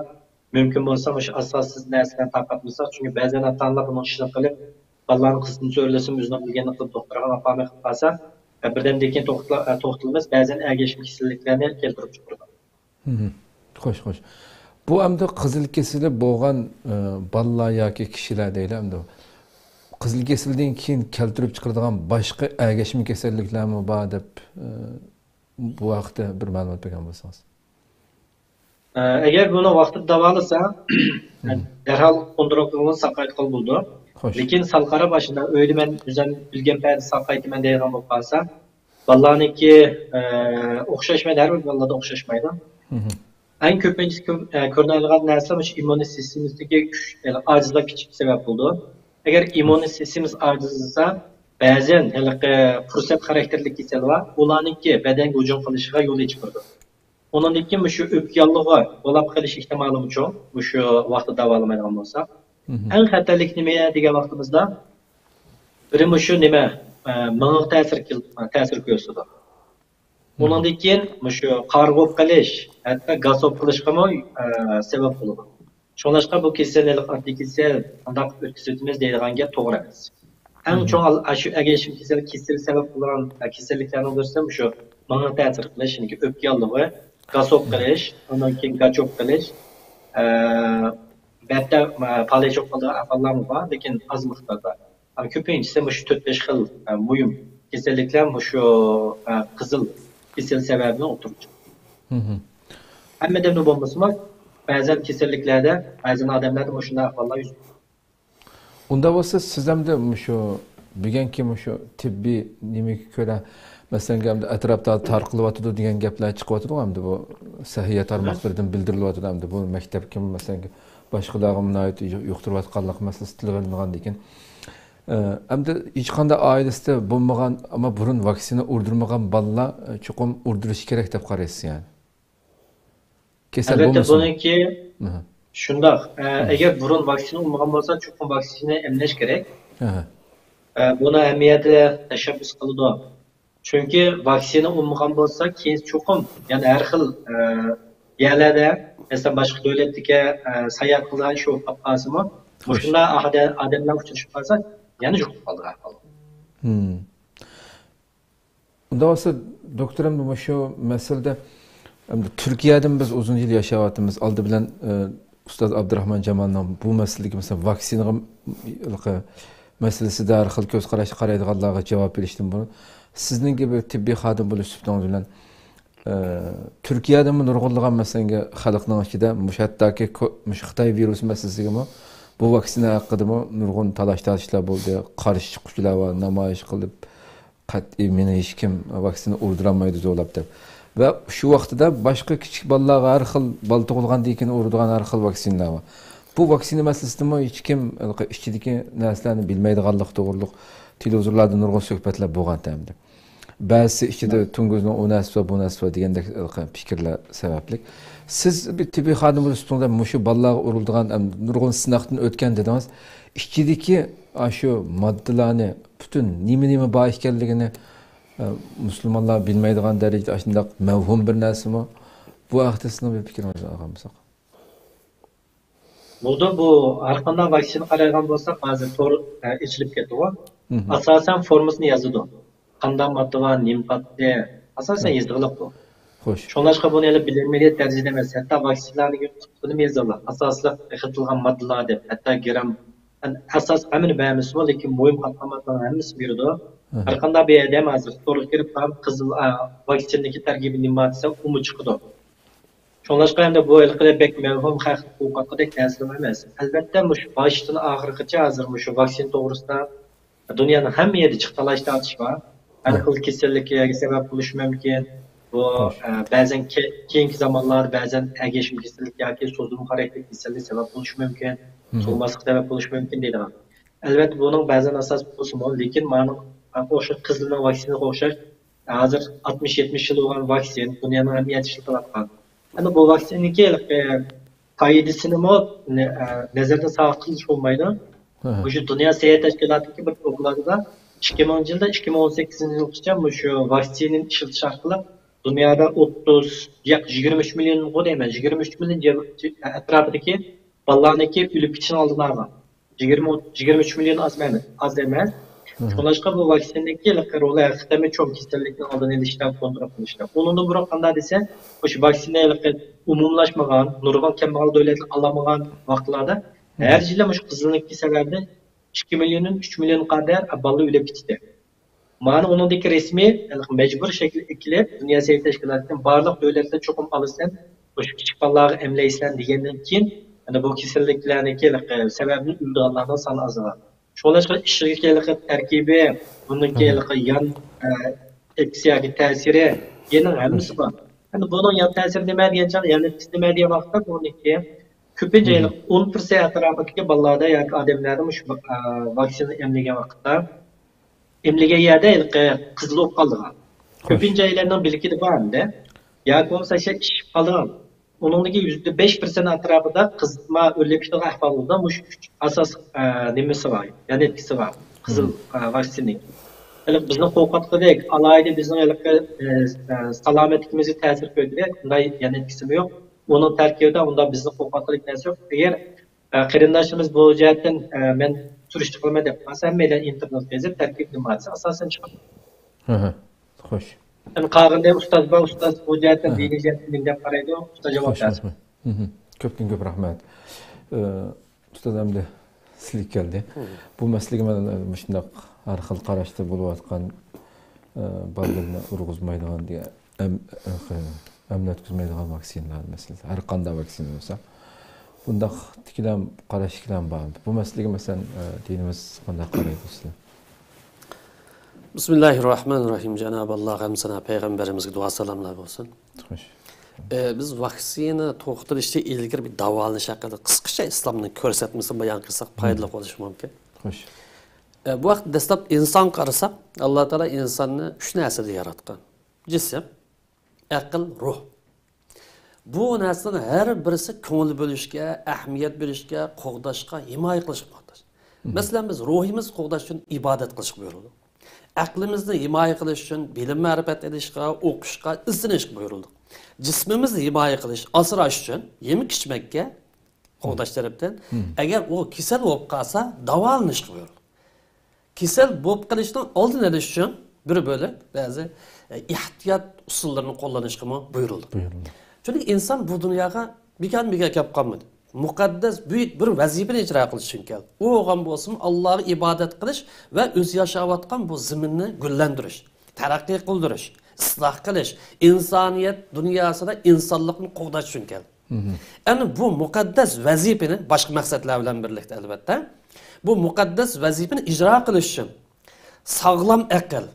مۇمكىن بولسا مۇشۇ ئاساسسىز نەرسىلەرنى تارقاتمىساق، چۈنكى بەزەن ئاتا-ئانىلار بۇنىڭ ئىشىنى قىلىپ، بالىلارنىڭ قىزىتىنى سۆرىلىسىمۇ ئۆزىنىڭ بىلگىنىنى قىلىپ دوختۇرغا ئاپارماي قېلىپ قالسا، بىردەمدىن كېيىن توختىلىمىز، بەزەن ئەگەشمە كېسەللىكلەرنى كەلتۈرۈپ چىقىرىدۇ. خوش، خوش. بۇ ئەمدى قىزىل كېسىلى بولغان بالىلار ياكى كىشىلەر دەيلى ئەمدى. قىزىل كېسىلدىن كېيىن كەلتۈرۈپ چىقىرىدىغان باشقا ئەگەشمە كېسەللىكلەرمۇ بار دەپ، بۇ ھەقتە بىر مەلۇمات بەرگەن بولسىڭىز. ئەگەر بۇنى ۋاقتىدا داۋالىسا، دەرھال كونترول قىلغىلى، ساقايتقىلى بولىدۇ. خوش. لېكىن سەل قاراپ، ئاشۇنداق ئۆيدە مەن ئۆزۈم بىلگەن پەيتتە ساقايتىمەن دەيدىغان بولۇپ قالسا، بالىلارنىڭكى ئوخشاشمايدۇ، ھەر بىر بالىلاردا ئوخشاشمايدۇ. ئەڭ كۆپىنچىسى كۆرۈنەلىگەن نەرسە مۇشۇ ئىممۇن سىستېمىسىدىكى كۈچ، يەنى ئاجىزلاپ كېتىشكە سەۋەب بولىدۇ. ئەگەر ئىممۇن سىستېمىسى ئاجىزلىسا، بەزەن ھېلىقى پۇرسەت خاراكتېرلىك كېسەل بار، ئۇلارنىڭكى بەدەنگە ھۇجۇم قىلىشىغا يول ئېچىپ بېرىدۇ. ئۇنىڭدىن كېيىن مۇشۇ ئۆپكە ياللۇغى بولاپ قېلىش ئېھتىمالىمۇ چوڭ، مۇشۇ ۋاقتىدا داۋالىمايدىغان بولساق. ئەڭ خەتەرلىك نېمە دېگەن ۋاقتىمىزدا، بىرى مۇشۇ نېمە، مېڭىغا تەسىر، تەسىر كۆرسىتىدۇ. ئۇنىڭدىن كېيىن مۇشۇ قارىغۇ بولۇپ قېلىش، ھەتتا گاس بولۇپ قېلىشقىمۇ سەۋەب بولىدۇ. شۇڭلاشقا بۇ كېسەل ھېلىقى ئاددىي كېسەل، قانداق ئۆتكۈزۈۋېتىمىز دەيدىغان گەپ توغرا ئەمەس. ئەڭ چوڭ ئاشۇ ئەگەشمە كېسەل، كېسەل سەۋەب بولغان كېسەللىكلەرنىڭ بىرسى مۇشۇ مېڭىغا تەسىر قىلىش، يەنى ئۆپكە ياللۇغى، گاس بولۇپ قېلىش، ئۇنىڭ كېيىن گاچ بولۇپ قېلىش، بەتتە پالەچ بولۇپ قالىدىغان ئەھۋاللارمۇ بار، لېكىن ئاز مىقداردا. كۆپىنچىسى مۇشۇ تۆت بەش خىل مۇھىم كېسەللىكلەر مۇشۇ قىزىل كېسەل سەۋەبىدىن ئوتتۇرىغا چىقىدۇ. ھەممە ئادەمدە بولمىسىمۇ، بەزەن كېسەللىكلەردە، بەزەن ئادەملەردە مۇشۇنداق ئەھۋاللار يۈز بېرىدۇ. ئۇنداق بولسا، سىز ئەمدى مۇشۇ بۈگۈنكى مۇشۇ تېببىي نېمىگە كۆرە، مەسىلەن، ئەمدى ئەتراپتا تارقىلىۋاتىدۇ دېگەن گەپلەر چىقىۋاتىدۇ، ئەمدى بۇ سەھىيە تارماقلىرىدىن بىلدۈرۈلۈۋاتىدۇ، ئەمدى بۇ مەكتەپكىمۇ، مەسىلەن، باشقىلارغىمۇ ناھايىتى يۇقتۇرۇۋاتقانلىقى مەسىلىسى تىلغا ئېلىنغاندىن كېيىن، ئەمدى ھېچقانداق ئائىلىسىدە بولمىغان، ئەمما بۇرۇن ۋاكسىنا ئۇردۇرمىغان بالىلار چوقۇم ئۇردۇرۇشى كېرەك دەپ قارايسىز، يەنى؟ كېسەل بولمىسىمۇ. ئەلۋەتتە، بۇنىڭكى شۇنداق. ئەگەر بۇرۇن ۋاكسىنا ئۇرمىغان بولسا، چوقۇم ۋاكسىنا ئەملەش كېرەك. ئە، بۇنىڭ ئەھمىيىتىدە تەشەببۇس قىلىدۇ. چۈنكى ۋاكسىنا ئۇنىمىغان بولسا، كېيىن چوقۇم يەنە ھەر خىل، ئە، يەرلەردە، مەسىلەن، باشقا دۆلەتتىكى، ئە، ساياھەت قىلىدىغان ئىش بولۇپ قالسىمۇ، مۇشۇنداق ئادەملەر ئۇچرىشىپ قالسا، يەنە يۇقۇپ قالىدۇ ئەھۋال. ئۇنداق بولسا، دوكتور، ئەمدى مۇشۇ مەسىلىدە، ئەمدى تۈركىيەدىمۇ بىز ئۇزۇن يىل ياشاۋاتىمىز. ئالدى بىلەن، ئە، ئۇستاز ئابدۇراخمان جامالنىڭ بۇ مەسىلىدىكى، مەسىلەن، ۋاكسىنىغا، مەسىلىسىدە ھەر خىل كۆز قاراشتا قارايدىغانلارغا جاۋاب بېرىشتىن بۇرۇن، سىزنىڭكى بىر تېببىي خادىم بولۇش سۈپىتىڭىز بىلەن، ئە، تۈركىيەدىمۇ نۇرغۇنلىغان، مەسىلەن، خەلقنىڭ ئىچىدە مۇشۇ ھەتتاكى كو-، مۇشۇ خىتاي ۋىرۇسى مەسىلىسىگىمۇ، بۇ ۋاكسىنا ھەققىدىمۇ نۇرغۇن تالاش-تارتىشلار بولدى، قارشى چىققۇچىلار بار، نامايىش قىلىپ، قەتئىي مېنى ھېچكىم ۋاكسىنا ئۇردۇرالمايدۇ زورلاپ دەپ. ۋە شۇ ۋاقتىدا باشقا كىچىك بالىلارغا، ھەر خىل بالا تۇغۇلغاندىن كېيىن ئۇرىدىغان ھەر خىل ۋاكسىنىلار بار. بۇ ۋاكسىنا مەسىلىسىدىمۇ ھېچكىم ھېلىقى ئىچىدىكى نەرسىلەرنى بىلمەيدىغانلىقى توغرۇلۇق تېلېۋىزورلاردا نۇرغۇن سۆھبەتلەر بولغانتى ئەمدى. بەزىسى ئىچىدە تۇڭگۇزنىڭ ئۇ نەرسىسى بار، بۇ نەرسىسى بار دېگەندەك ھېلىقى پىكىرلەر سەۋەبلىك. سىز بىر تېببىي خادىم بولۇش سۈپىتىڭىزدە مۇشۇ بالىلارغا ئۇرۇلىدىغان، ئەم، نۇرغۇن سىناقتىن ئۆتكەن دېدىڭىز. ئىچىدىكى ئاشۇ ماددىلارنى، پۈتۈن نېمە-نېمە بار ئىكەنلىكىنى، ئە، مۇسۇلمانلار بىلمەيدىغان دەرىجىدە ئاشۇنداق مەۋھۇم بىر نەرسىمۇ؟ بۇ ھەقتە سىزنىڭ بىر پىكرىڭىزنى ئالغان بولساق. بولىدۇ، بۇ ھەرقانداق ۋاكسىنا قارايدىغان بولساق، ھازىر تور، ئە، ئېچىلىپ كەتتىغۇ. ئاساسەن فورمىسىنى يازىدۇ. قانداق ماددا بار، نېمە قاتتى، ئاساسەن يېزىلغىلىق بۇ. خوش. شۇڭلاشقا بۇنى ھېلى بىلىم مىللىيەت دەرىجىدە ئەمەس، ھەتتا ۋاكسىنىلارنىڭ قۇتىنىمۇ يېزىلغان. ئاساسلىق ئىشلىتىلغان ماددىلار دەپ، ھەتتا گرام، ئاساس ھەممىنى بەرمىسىمۇ، لېكىن مۇھىم قاتلام ماددىلارنىڭ ھەممىسىنى بېرىدۇ. ھەرقانداق بىر ئادەم ھازىر تورغا كىرىپ، قىزىل، ئا، ۋاكسىنىدىكى تەركىبى نېمە دېسە، ئۇمۇ چىقىدۇ. شۇڭلاشقا ئەمدى بۇ ھېلىقىدەك بەك مەۋھۇم خەقنى قورقۇتقۇدەك نەرسىلەر ئەمەس. ئەلۋەتتە، مۇشۇ باشتىن ئاخىرغىچە ھازىر مۇشۇ ۋاكسىنا توغرىسىدا دۇنيانىڭ ھەممە يېرىدە جىق تالاش تارتىش بار. ھەر خىل كېسەللىككە سەۋەب بولۇشى مۇمكىن. بۇ، ئە، بەزەن كېيىنكى زامانلاردا بەزەن ئەگەشمە كېسەللىك ياكى سوزۇلما خاراكتېرلىك كېسەللىك سەۋەب بولۇشى مۇمكىن، سوۋۇماسلىق سەۋەب بولۇشى مۇمكىن دەيدىغان. ئەلۋەتتە، بۇنىڭ بەزەن ئاساسى بولسىمۇ، لېكىن مانا ئوخشاش قىزىلنىڭ ۋاكسىنىغا ئوخشاش ھازىر ئاتمىش يەتمىش يىل بولغان ۋاكسىن، دۇنيانىڭ ھەممە يەردە ئىشلىتىلىۋاتقان. ئەمما بۇ ۋاكسىنىنىڭكى، ئە، پايدىسىنىمۇ نە-، ئە، نەزەردىن ساقىت قىلىش بولمايدۇ. مۇشۇ دۇنيا سەھىيە تەشكىلاتىدىكى بىر دوكلاتىدا ئىككى مىڭىنچى يىلدا ئىككى مىڭ ئون سەككىزىنچى يىلغىچە مۇشۇ ۋاكسىنىنى ئىشلىتىش ئارقىلىق دۇنيادا ئوتتۇز، ياق، يىگىرمە ئۈچ مىليونغۇ دەيمەن، يىگىرمە ئۈچ مىليون جە-، جە-، ئەتراپىدىكى بالىلارنىڭكى ئۆلۈپ كېتىشىنىڭ ئالدىنى ئالغان. يىگىرمە، يىگىرمە ئۈچ مىليون ئاز ئەمەس، ئاز ئەمەس. شۇڭلاشقا بۇ ۋاكسىنىدىكى ھېلىقى رولى ھەقىقەتەنمۇ چوڭ، كېسەللىكنىڭ ئالدىنى ئېلىشتا، كونترول قىلىشتا. ئۇنىڭدىن بۇرۇن قانداق دېسە، مۇشۇ ۋاكسىنا ھېلىقى ئومۇملاشمىغان، نۇرغۇن كەمبەغەل دۆلەتلەر ئالالمىغان ۋاقىتلاردا ھەر يىلى مۇشۇ قىزىلنىڭكى سەۋەبىدىن ئىككى مىليوندىن ئۈچ مىليونغا قەدەر بالىلار ئۆلۈپ كېتىدۇ. مانا ئۇنىڭدىكى رەسمىي، ھېلىقى مەجبۇرىي شەكىل ئېلىپ، دۇنيا سەھىيە تەشكىلاتىدىن بارلىق دۆلەتلەر چوقۇم ئالىسەن، مۇشۇ كىچىك بالىلارغا ئەملەيسەن دېگەندىن كېيىن، ئەنە بۇ كېسەللىكلەرنىڭكى ھېلىقى سەۋەبىدىن ئۆلىدىغانلارنىڭ سانى ئازىغان. شۇڭلاشقا ئىچىدىكى ھېلىقى تەركىبى، بۇنىڭكى ھېلىقى يان، ئە، ئەتكىسى ياكى تەسىرى، يەنە ھەممىسى بار. ئەنە بۇنىڭ يان تەسىرى نېمە دېگەن چاغ، يان ئەتكىسى نېمە دېگەن ۋاقىتتا، بۇنىڭكى كۆپىنچە ھېلىقى ئون پىرسەنت ئەتراپىدىكى بالىلاردا ياكى ئادەملەردە مۇشۇ، ئە، ۋاكسىنا ئەملىگەن ۋاقىتتا، ئەملىگەن يەردە ھېلىقى قىزىل بولۇپ قالىدىغان. كۆپىنچە ئاياللارنىڭ بىلىكىدە بار ئەمدى. ياكى بولمىسا شە-، شىشىپ قالىدىغان. ئۇنىڭدىكى يۈزدە بەش پىرسەنت ئەتراپىدا قىزىتما ئۆرلەپ كېتىدىغان ئەھۋال بولىدۇ. مۇشۇ ئۈچ ئاساس، ئە، نېمىسى بار، يان ئەتكىسى بار. قىزىل، ئە، ۋاكسىنىنىڭ. ھېلىقى بىزنى قورقۇتقۇدەك، ئالاھىدە بىزنىڭ ھېلىقى، ئە، ئە، سالامەتلىكىمىزگە تەسىر كۆرگۈدەك ئۇنداق يان ئەتكىسىمۇ يوق. ئۇنىڭ تەركىبىدە ئۇنداق بىزنى قورقۇتقۇدەك نەرسە يوق. ئەگەر ئە، قېرىنداشلىرىمىز بۇ جەھەتتىن، ئە، مەن سۈرۈشتە قىلىمەن دەپ قالسا، ھەممەيلەن ئىنتېرنېتقا يېزىپ، تەركىبىدىن بارسا ئاساسەن چىقىدۇ. خوش. ئەمدى قالغىنىدە ئۇستاز بار، ئۇستاز بۇ جەھەتتىن دىنىي جەھەتتىن نېمە دەپ قارايدۇ، ئۇستاز جاۋاب بەرسۇن. كۆپتىن كۆپ رەھمەت. ئە، ئۇستاز، ئەمدى سىزگە كەلدى. بۇ مەسىلىگە مەن، ئە، مۇشۇنداق ھەر خىل قاراشتا بولۇۋاتقان، ئە، بالىلىرىنى ئۇرغۇزمايدىغان دېگەن، ئەم-، ئەم-، ئەملەتكۈزمەيدىغان ۋاكسىنىلار مەسىلىسى، ھەر قانداق ۋاكسىنا بولسا، بۇنداق تىكلەم، قاراشتىكىلەم بار. بۇ مەسىلىگە، مەسىلەن، ئە، دىنىمىز قانداق قارايدۇ سىلەر؟ بىسمىللاھىررەھمانىررەھىم. جانابى ئاللاغا ھەمدۇ سانا، پەيغەمبىرىمىزگە دۇئا سالاملار بولسۇن. خوش. ئە، بىز ۋاكسىنا توختىتىشتىن ئىلگىرى بىر داۋالىنىش ھەققىدە قىسقىچە ئىسلامنىڭ كۆرسەتمىسىنى بايان قىلساق پايدىلىق بولۇشى مۇمكىن. خوش. ئە، بۇ ۋاقىتتا دەسلەپ ئىنسانغا قارىساق، ئاللا تائالا ئىنساننى ئۈچ نەرسىدە ياراتقان. جىسىم، ئەقىل، روھ. بۇ نەرسىنىڭ ھەر بىرسى كۆڭۈل بۆلۈشكە، ئەھمىيەت بېرىشكە، قوغداشقا، ھىمايە قىلىشقا موھتاج. مەسىلەن، بىز روھىمىزنى قوغداش ئۈچۈن ئىبادەت قىلىشقا بۇيرۇلدۇق. ئەقلىمىزنى ھىمايە قىلىش ئۈچۈن بىلىم-مەرىپەت ئېلىشقا، ئوقۇشقا، ئىزدىنىشكە بۇيرۇلدۇق. جىسمىمىزنى ھىمايە قىلىش، ئاسراش ئۈچۈن يېمەك-ئىچمەككە قوغداش تەرەپتىن، ئەگەر ئۇ كېسەل بولۇپ قالسا، داۋالىنىشقا بۇيرۇلدى. كېسەل بولۇپ قېلىشنىڭ ئالدىنى ئېلىش ئۈچۈن بىر بۆلەك بەزى، ئە، ئېھتىيات ئۇسۇللىرىنى قوللىنىشقىمۇ بۇيرۇلدى. بۇيرۇلدى. چۈنكى ئىنسان بۇ دۇنياغا بىكار-بىكار كەپ قالمىدى. مۇقەددەس بۈيۈك بىر ۋەزىپىنى ئىجرا قىلىش ئۈچۈن كەلدى. ئۇ بولغان بولسىمۇ، ئاللاغا ئىبادەت قىلىش ۋە ئۆزى ياشاۋاتقان بۇ زېمىننى گۈللەندۈرۈش، تەرەققىي قىلدۇرۇش، ئىسلاھ قىلىش، ئىنسانىيەت دۇنياسىدا ئىنسانلىقنى قوغداش ئۈچۈن كەلدى. ئەمدى بۇ مۇقەددەس ۋەزىپىنى، باشقا مەقسەتلەر بىلەن بىرلىكتە، ئەلۋەتتە، بۇ مۇقەددەس ۋەزىپىنى ئىجرا قىلىش ئۈچۈن ساغلام ئەقىل،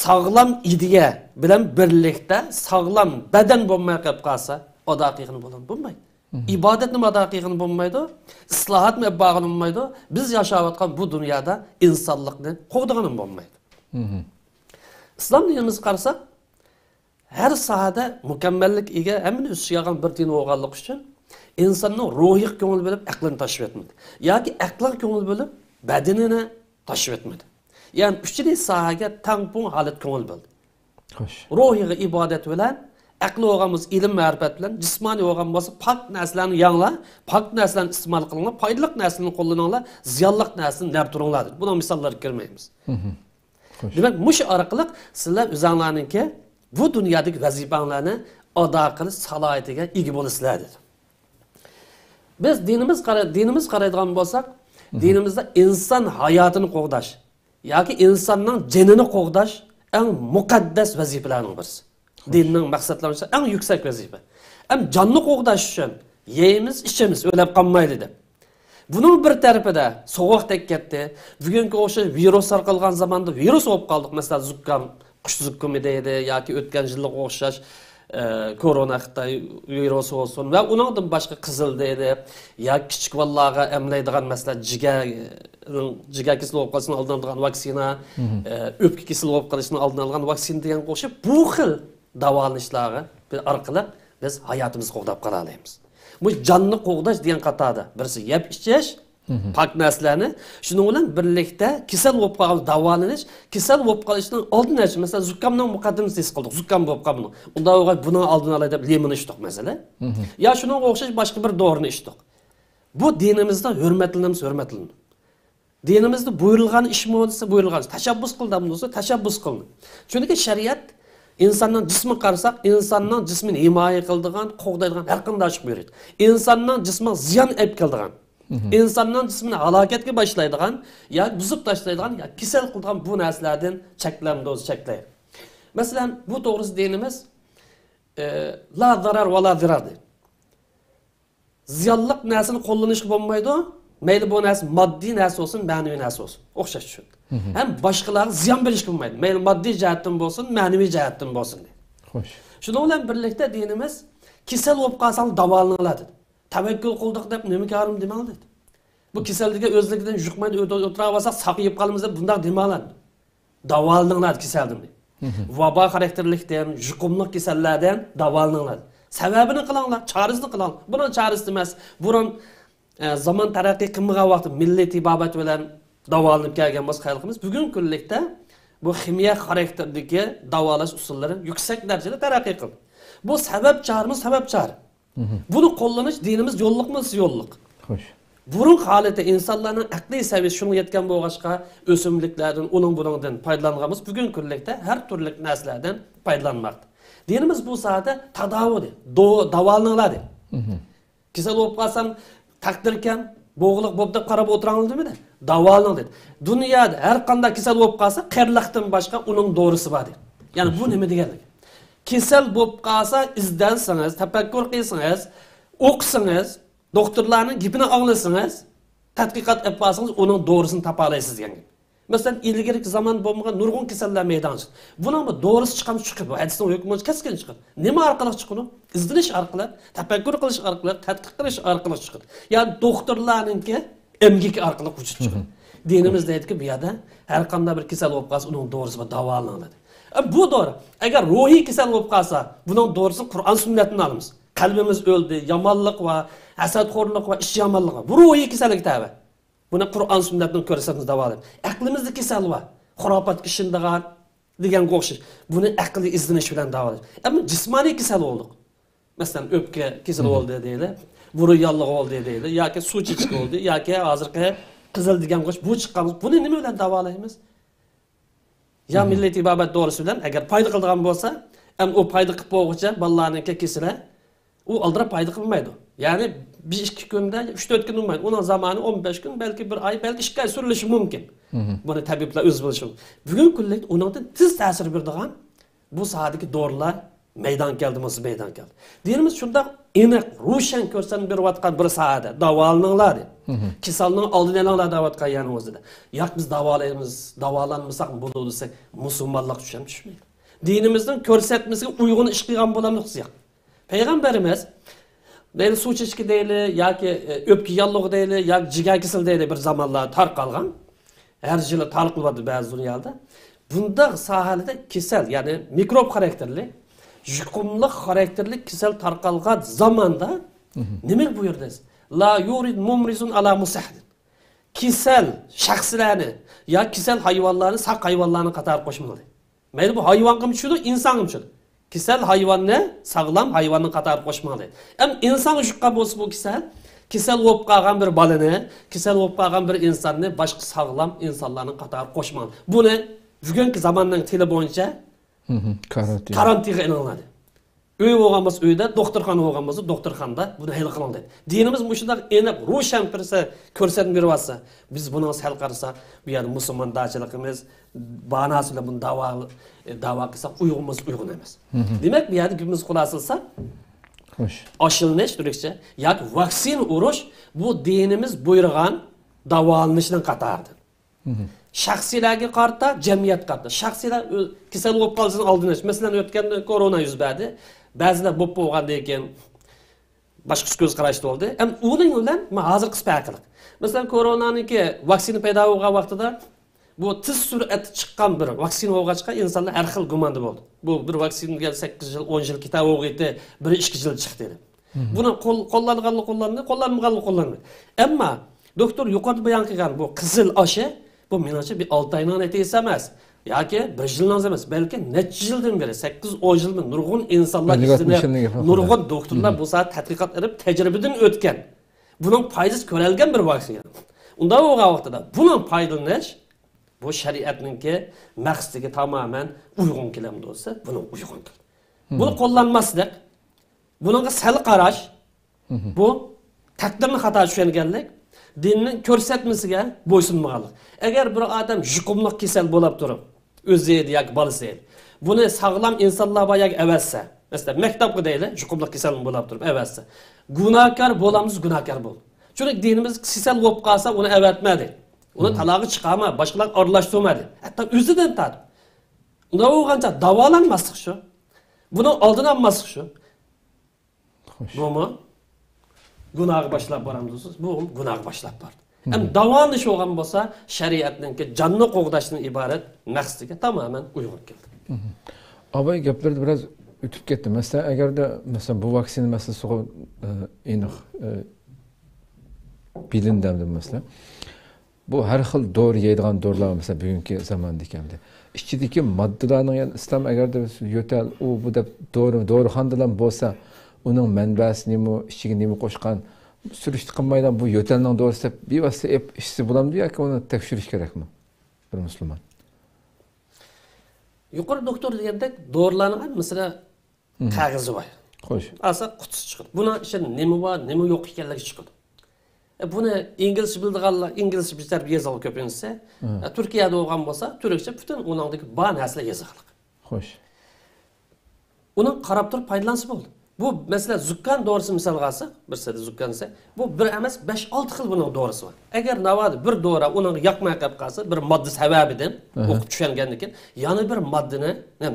ساغلام ئىدىيە بىلەن بىرلىكتە ساغلام بەدەن بولماي قېلىپ قالسا، ئادا قىلغىلى بولمايدۇ. ئىبادەتنىمۇ ئادا قىلغىلى بولمايدۇ، ئىسلاھاتنى ئېلىپ بارغىلى بولمايدۇ. بىز ياشاۋاتقان بۇ دۇنيادا ئىنسانلىقنى قوغدىغىلى بولمايدۇ. ئىسلام دىنىمىزگە قارىساق، ھەر ساھەدە مۇكەممەللىككە ئىگە، ھەممىنى ئۆز ئىچىگە ئالغان بىر دىن بولغانلىقى ئۈچۈن، ئىنساننىڭ روھىغا كۆڭۈل بۆلۈپ، ئەقلىنى تاشلىۋەتمىدى. ياكى ئەقلىگە كۆڭۈل بۆلۈپ، بەدىنىنى تاشلىۋەتمىدى. يەنى ئۈچىنچى ساھەگە تەڭپۇڭ ھالەتتە كۆڭۈل بۆلدى. روھىغا ئىبادەت بىلەن، ئەقلى بولغان بولسا ئىلىم-مەرىپەت بىلەن، جىسمانىي بولغان بولسا پاك نەرسىلەرنى يەڭلار، پاك نەرسىلەرنى ئىستېمال قىلىڭلار، پايدىلىق نەرسىلەرنى قوللىنىڭلار، زىيانلىق نەرسىدىن نەپ تۇرۇڭلار، دېدى. بۇنىڭ مىساللىرىغا كىرمەيمىز. دېمەك، مۇشۇ ئارقىلىق سىلەر ئۆزۈڭلارنىڭكى بۇ دۇنيادىكى ۋەزىپەڭلارنى ئادا قىلىش سالاھىيىتىگە ئىگە بولىسىلەر، دېدى. بىز دىنىمىز قارا-، دىنىمىز قارايدىغان بولساق، دىنىمىزدا ئىنسان ھاياتىنى قوغداش ياكى ئىنساننىڭ جېنىنى قوغداش ئەڭ مۇقەددەس ۋەزىپىلەرنىڭ بىرسى. دىننىڭ مەقسەتلىرى ئارىسىدا ئەڭ يۈكسەك ۋەزىپە. ئەم، جاننى قوغداش ئۈچۈن يەيمىز، ئىچىمىز، ئۆلۈپ قالمايلى دەپ. بۇنىڭ بىر تەرىپىدە سوغۇقتەك كەتتى. بۈگۈنكى ئوخشاش ۋىرۇس تارقالغان زاماندا ۋىرۇس بولۇپ قالدۇق. مەسىلەن، زۇكام، قۇش زۇككىمى دەيدۇ ياكى ئۆتكەن يىللىققا ئوخشاش، ئە، كورونا خىتاي ۋىرۇسى بولسۇن ۋە ئۇنىڭدىن باشقا قىزىل دەيدۇ ياكى كىچىك بالىلارغا ئەملەيدىغان، مەسىلەن، جىگەر، جىگەر كېسىلى بولۇپ قالىشىنىڭ ئالدىنى ئالىدىغان ۋاكسىنا، ئە، ئۆپكە كېسىلى بولۇپ قېلىشنىڭ ئالدىنى ئالىدىغان ۋاكسىنا دېگەن ئوخشاپ، بۇ خىل داۋالىنىشلارغا بىز ئارقىلىق بىز ھاياتىمىزنى قوغداپ قالالايمىز. بۇ جاننى قوغداش دېگەن قاتاردا بىرسى يەپ ئىچىش، پاك نەرسىلەرنى، شۇنىڭ بىلەن بىرلىكتە كېسەل بولۇپ قالغان داۋالىنىش، كېسەل بولۇپ قېلىشنىڭ ئالدىنى ئېلىش، مەسىلەن، زۇكامنىڭ مۇقەددىمىسىنى ھېس قىلدۇق، زۇكام بولۇپ قالدى بۇنىڭ. ئۇنداق بولغاچ بۇنىڭ ئالدىنى ئالاي دەپ لىمون ئىچتۇق، مەسىلەن. يا شۇنىڭغا ئوخشاش باشقا بىر دورىنى ئىچتۇق. بۇ دىنىمىزدا ھۆرمەتلىنىمىز، ھۆرمەتلىنىدۇ. دىنىمىزدە بۇيرۇلغان ئىشمۇ دېسە بۇيرۇلغان ئىش، تەشەببۇس قىل دەمدۇ دېسە تەشەببۇس قىلىنىدۇ. چۈنكى شەرىئەت ئىنساننىڭ جىسمىغا قارىساق، ئىنساننىڭ جىسمىنى ھىمايە قىلىدىغان، قوغدايدىغان ھەر قانداق ئىشقا بۇيرۇيدۇ. ئىنساننىڭ جىسمىغا زىيان ئەپ كېلىدىغان، ئىنساننىڭ جىسمىنى ھالاكەتكە باشلايدىغان ياكى بۇزۇپ تاشلايدىغان ياكى كېسەل قىلىدىغان بۇ نەرسىلەردىن چەكلەمدۇ دېسە چەكلەيدۇ. مەسىلەن، بۇ توغرىسىدا دىنىمىز، ئە، لا زارار ۋە لا زىرار دەيدۇ. زىيانلىق نەرسىنى قوللىنىشقا بولمايدۇ. مەيلى بۇ نەرسە ماددىي نەرسە بولسۇن، مەنىۋى نەرسە بولسۇن. ئوخشاش چۈشىنىڭ. ھەم باشقىلارغا زىيان بېرىشكە بولمايدۇ. مەيلى ماددىي جەھەتتىن بولسۇن، مەنىۋى جەھەتتىن بولسۇن دەيدۇ. خوش. شۇنىڭ بىلەن بىرلىكتە دىنىمىز كېسەل بولۇپ قالساڭ داۋالىنىڭلار دېدى. تەۋەككۈل قىلدۇق دەپ نېمە كارىم دېمەڭ دېدى. بۇ كېسەللىككە ئۆزلۈكىدىن يۇقمايدۇ، ئۆتە-، ئۆتۈرۈۋالساق ساقىيىپ قالىمىز دەپ بۇنداق دېمەڭلار دېدى. داۋالىنىڭلار كېسەلدىن. ۋابا خاراكتېرلىكتىن، يۇقۇملۇق كېسەللەردىن داۋالىنىڭلار. سەۋەبىنى قىلىڭلار، چارىسىنى قىلىڭلار. بۇنىڭ چارىسى ئەمەس. بۇرۇن، ئە، زامان تەرەققىي قىلمىغان ۋاقىتتا مىللىي تېبابەت بىلەن داۋالىنىپ كەلگەن بولسا خەلقىمىز، بۈگۈنكى كۈنلۈكتە بۇ خىمىيە خاراكتېرىدىكى داۋالاش ئۇسۇللىرى يۈكسەك دەرىجىدە تەرەققىي قىلدى. بۇ سەۋەب چارىمۇ سەۋەب چارە. بۇنى قوللىنىش دىنىمىز يوللۇقمۇ دېسە يوللۇق. خوش. بۇرۇنقى ھالىتى ئىنسانلارنىڭ ئەقلىي سەۋىيەسى شۇنىڭغا يەتكەن بولغاچقا، ئۆسۈملۈكلەردىن، ئۇنىڭ بۇنىڭدىن پايدىلانغان بولسا، بۈگۈنكى كۈنلۈكتە ھەر تۈرلۈك نەرسىلەردىن پايدىلانماقتا. دىنىمىز بۇ ساھەدە تاداۋۇ دەيدۇ، دو-، داۋالىنىڭلار دەيدۇ. كېسەل بولۇپ قالسام، تەقدىركەن، بوغۇقلۇق بوپتۇ دەپ قاراپ ئولتۇرۇڭلار دېمىدى. داۋالىنىڭ دېدى. دۇنيادا ھەر قانداق كېسەل بولۇپ قالسا، قېرىلىقتىن باشقا ئۇنىڭ دورىسى بار دېدى. يەنى بۇ نېمە دېگەنلىك؟ كېسەل بولۇپ قالسا، ئىزدەنسىڭىز، تەپەككۇر قىلسىڭىز، ئوقۇسىڭىز، دوختۇرلارنىڭ گېپىنى ئاڭلىسىڭىز، تەتقىقات ئېلىپ بارسىڭىز، ئۇنىڭ دورىسىنى تاپالايسىز دېگەن گەپ. مەسىلەن، ئىلگىرىكى زامان بولمىغان نۇرغۇن كېسەللەر مەيدانغا چىقتى. بۇنىڭ بىر دورىسى چىقامدۇ؟ چىقىدۇ. بۇ ھەدىسنىڭ ھۆكمى بويىچە كەسكىن چىقىدۇ. نېمە ئارقىلىق چىقىدۇ؟ ئىزدىنىش ئارقىلىق، تەپەككۇر قىلىش ئارقىلىق، تەتقىق قىلىش ئارقىلىق چىقىدۇ. يەنى دوختۇرلارنىڭكى ئەمگىكى ئارقىلىق ۋۇجۇدقا چىقىدۇ. دىنىمىز دەيدىكى، بۇ يەردە ھەر قانداق بىر كېسەل بولۇپ قالسا، ئۇنىڭ دورىسى بار، داۋالىنىڭ دېدى. ئە، بۇ دورا. ئەگەر روھىي كېسەل بولۇپ قالسا، بۇنىڭ دورىسىنى قۇرئان سۈننەتتىن ئالىمىز. قەلبىمىز ئۆلدى، يامانلىق ۋە ھەسەتخورلۇق ۋە ئىش يامانلىقى. بۇ روھىي كېسەلگە تەۋە. بۇنى قۇرئان سۈننەتنىڭ كۆرسەتمىسى داۋالاش. ئەقلىمىزدە كېسەل بار. خۇراپاتقا ئىشىنىدىغان دېگەنگە ئوخشاش. بۇنى ئەقلىي ئىزدىنىش بىلەن داۋالاش. ئەمما جىسمانىي كېسەل بولدۇق. مەسىلەن، ئۆپكە كېسىلى بولدى دەيلى، بۇرۇن ياللۇغى بولدى دەيلى، ياكى سۇ چېچىكى بولدى، ياكى ھازىرقى قىزىل دېگەن قوش بۇ چىققان بولسا، بۇنى نېمە بىلەن داۋالايمىز؟ يا مىللىي تېبابەت دورىسى بىلەن ئەگەر پايدا قىلىدىغان بولسا، ئەمما ئۇ پايدا قىلىپ بولغۇچە بالىلارنىڭكى كېسىلى، ئۇ ئالدىراپ پايدا قىلمايدۇ. يەنى بىر ئىككى كۈندە، ئۈچ تۆت كۈن بولمايدۇ. ئۇنىڭ زامانى ئون بەش كۈن، بەلكى بىر ئاي، بەلكى ئىككى ئاي سۈرۈلۈشى مۇمكىن. بۇنى تەبىبلەر ئۆزى بىلىشى مۇمكىن. بۈگۈنكى كۈنلۈكتە ئۇنىڭدىن تېز تەسىر بېرىدىغان بۇ ساھەدىكى دورىلار مەيدانغا كەلدىمۇ، مەيدانغا كەلدى. دىنىمىز شۇنداق ئېنىق، روشەن كۆرسەتمە بېرىۋاتقان بىر ساھەدە داۋالىنىڭلار دەپ. كېسەلنىڭ ئالدىنى ئېلىڭلار دەۋاتقان يەنى ئۆزىدە. ياق، بىز داۋالايمىز، داۋالانمىساق بولىدۇ دېسەك، مۇسۇلمانلىققا چۈشەم چۈشمەيدۇ. دىنىمىزنىڭ كۆرسەتمىسىگە ئۇيغۇن ئىش قىلغان بولامدۇق بىز؟ ياق. پەيغەمبىرىمىز دەيلى، سۇ چېچىكى دەيلى ياكى، ئە، ئۆپكە ياللۇغى دەيلى ياكى جىگەر كېسىلى دەيلى بىر زامانلار تارقالغان. ھەر يىلى تارقىلىۋاتىدۇ بەزى دۇنيادا. بۇنداق ساھەلەردە كېسەل، يەنى مىكروب خاراكتېرلىك، يۇقۇملۇق خاراكتېرلىك كېسەل تارقالغان زاماندا نېمە بۇيرۇدى؟ لا يورد مۇمرىزۇن ئالا مۇسەھدىن. كېسەل شەخسلەرنى يا كېسەل ھايۋانلارنى ساق ھايۋانلارنىڭ قاتارىغا قوشماڭ دەيدۇ. مەيلى بۇ ھايۋانغىمۇ چۈشىدۇ، ئىنسانغىمۇ چۈشىدۇ. كېسەل ھايۋاننى ساغلام ھايۋاننىڭ قاتارىغا قوشماڭ دەيدۇ. ئەمما ئىنسانغا يۇققان بولسا بۇ كېسەل، كېسەل بولۇپ قالغان بىر بالىنى، كېسەل بولۇپ قالغان بىر ئىنساننى باشقا ساغلام ئىنسانلارنىڭ قاتارىغا قوشماڭ. بۇنى بۈگۈنكى زاماننىڭ تىلى بويىچە كارانتىن. كارانتىنغا ئېلىڭلار دەيدۇ. ئۆي بولغان بولسا ئۆيدە، دوختۇرخانا بولغان بولسا دوختۇرخانىدا بۇنى ھەل قىلىڭ دەيدۇ. دىنىمىز مۇشۇنداق ئېنىق، روشەن بىر كۆرسەتمە بېرىۋاتسا، بىز بۇنىڭغا سەل قارىساق، بۇ يەردە مۇسۇلماندارچىلىقىمىز باناسى بىلەن بۇنى داۋا، داۋا قىلساق، ئۇيغۇن بولسا ئۇيغۇن ئەمەس. دېمەك، بۇ يەردە گېپىمىزنى خۇلاسىلىساق، خوش. ئاشلىنىش تۈركچە ياكى ۋاكسىنا ئۇرۇش، بۇ دىنىمىز بۇيرۇغان داۋالىنىشنىڭ قاتارىدا. شەخسىيلەرگە قارىتا، جەمئىيەتكە قارىتا. شەخسىيلەر ئۆ-، كېسەل بولۇپ قالسىدىن ئالدىنىش. مەسىلەن، ئۆتكەندە كورونا يۈز بەردى. بەزىلەر بولۇپ بولغاندىن كېيىن باشقىچە كۆز قاراشتا بولدى. ئەمما ئۇنىڭ بىلەن مانا ھازىرقىسى پەرقلىق. مەسىلەن، كورونانىڭكى ۋاكسىنا پەيدا بولغان ۋاقتىدا بۇ تېز سۈرئەتتە چىققان بىر ۋاكسىنا بولغاچقا، ئىنسانلار ھەر خىل گۇماندا بولدى. بۇ بىر ۋاكسىنا دېگەن سەككىز يىل، ئون يىل كېتەۋېغىيتى، بىر ئىككى يىل چىقتى دەپ. بۇنى قول-، قوللانغانلار قوللاندى، قوللانمىغانلار قوللانمىدى. ئەمما دوختۇر يۇقىرىدا بايان قىلغان بۇ قىزىل ئاشى، بۇ مېنىڭچە بىر ئالتە ئاينىڭ نەتىجىسى ئەمەس. ياكى بىر يىلنىڭ ئەمەس، بەلكى نەچچە يىلدىن بېرى، سەككىز، ئون يىلدىن بېرى نۇرغۇن ئىنسانلار ئەللىك ئاتمىش ئىزدىنىپ، يىلنىڭ گېپى نۇرغۇن دوختۇرلار بۇ ساھەدە تەتقىقات ئېلىپ، تەجرىبىدىن ئۆتكەن. بۇنىڭ پايدىسى كۆرەلگەن بىر ۋاكسىنا. ئۇنداق بولغان ۋاقتىدا بۇنىڭ پايدىلىنىش، بۇ شەرىئەتنىڭكى مەقسىتىگە تامامەن ئۇيغۇن كېلەمدۇ دېسە، بۇنىڭ ئۇيغۇن كېلىدۇ. بۇنى قوللانماسلىق، بۇنىڭغا سەل قاراش، بۇ تەقدىرنى خاتا چۈشەنگەنلىك، دىننىڭ كۆرسەتمىسىگە بويسۇنمىغانلىق. ئەگەر بىر ئادەم يۇقۇملۇق كېسەل بولاپ تۇرۇپ، ئۆزى ئىدى ياكى بالىسى ئىدى، بۇنى ساغلام ئىنسانلار بار يەرگە ئەۋەتسە، مەسىلەن، مەكتەپكە دەيلى، يۇقۇملۇق كېسەل بولاپ تۇرۇپ ئەۋەتسە، گۇناھكار بولامسىز؟ گۇناھكار بول. چۈنكى دىنىمىز كېسەل بولۇپ قالسا، ئۇنى ئەۋەتمە دەيدۇ. ئۇنى تالاغا چىقارما، باشقىلارغا ئارىلاشتۇرما دەيدۇ. ھەتتا ئۆزىدىن تارتىپ. ئۇنداق بولغانچە داۋالانماسلىق شۇ. بۇنىڭ ئالدىنى ئالماسلىق شۇ. خوش. بۇمۇ گۇناھقا باشلاپ بارامدۇ دېسىز، بۇ گۇناھقا باشلاپ باردى. ئەمما داۋالىنىش بولغان بولسا، شەرىئەتنىڭكى جاننى قوغداشتىن ئىبارەت مەقسىتىگە تامامەن ئۇيغۇن كېلىدۇ. ئاباي گەپلىرىدە بىراز ئۆتۈپ كەتتى. مەسىلەن، ئەگەردە، مەسىلەن، بۇ ۋاكسىنا مەسىلىسىغۇ، ئېنىق، بىلىندى ئەمدى بۇ مەسىلە. بۇ ھەر خىل دورا يەيدىغان دورىلار، مەسىلەن، بۈگۈنكى زاماندا ئىكەن. ئىچىدىكى ماددىلارنىڭ، يەنى ئىسلام ئەگەردە يۆتەل، ئۇ، بۇ دەپ دورا، دورىخانىدىلا بولسا، ئۇنىڭ مەنبەسى نېمە، ئىچىگە نېمە قوشقان، سۈرۈشتە قىلمايدىغان بۇ يۆتەلنىڭ دورىسى دەپ بىۋاسىتە ئېلىپ ئىچسە بولامدۇ ياكى ئۇنى تەكشۈرۈش كېرەكمۇ بىر مۇسۇلمان؟ يۇقىرى دوختۇر دېگەندەك دورىلارنىڭ ھەممىسىدە قەغىزى بار. خوش. ئالسا قۇتىسى چىقىدۇ. بۇنىڭ ئىچىدە نېمە بار، نېمە يوق ئىكەنلىكى چىقىدۇ. ئە، بۇنى ئىنگلىزچە بىلىدىغانلار ئىنگلىزچە بىر تەرەپ يېزىلغان كۆپىنچىسى. ئە، تۈركىيەدە بولغان بولسا، تۈركچە پۈتۈن ئۇنىڭدىكى بار نەرسىلەر يېزىلغانلىق. خوش. ئۇنىڭ قاراپ تۇرۇپ پايدىلانسا بولدى. بۇ، مەسىلەن، زۇككان دورىسى مىسالغا ئالساق، بىر سەدە زۇككان دېسە، بۇ بىر ئەمەس، بەش-ئالتە خىل بۇنىڭ دورىسى بار. ئەگەر ناۋادا بىر دورا ئۇنىڭغا ياقماي قېلىپ قالسا، بىر ماددا سەۋەبىدىن ئوقۇپ چۈشەنگەندىن كېيىن، يەنە بىر ماددىنى،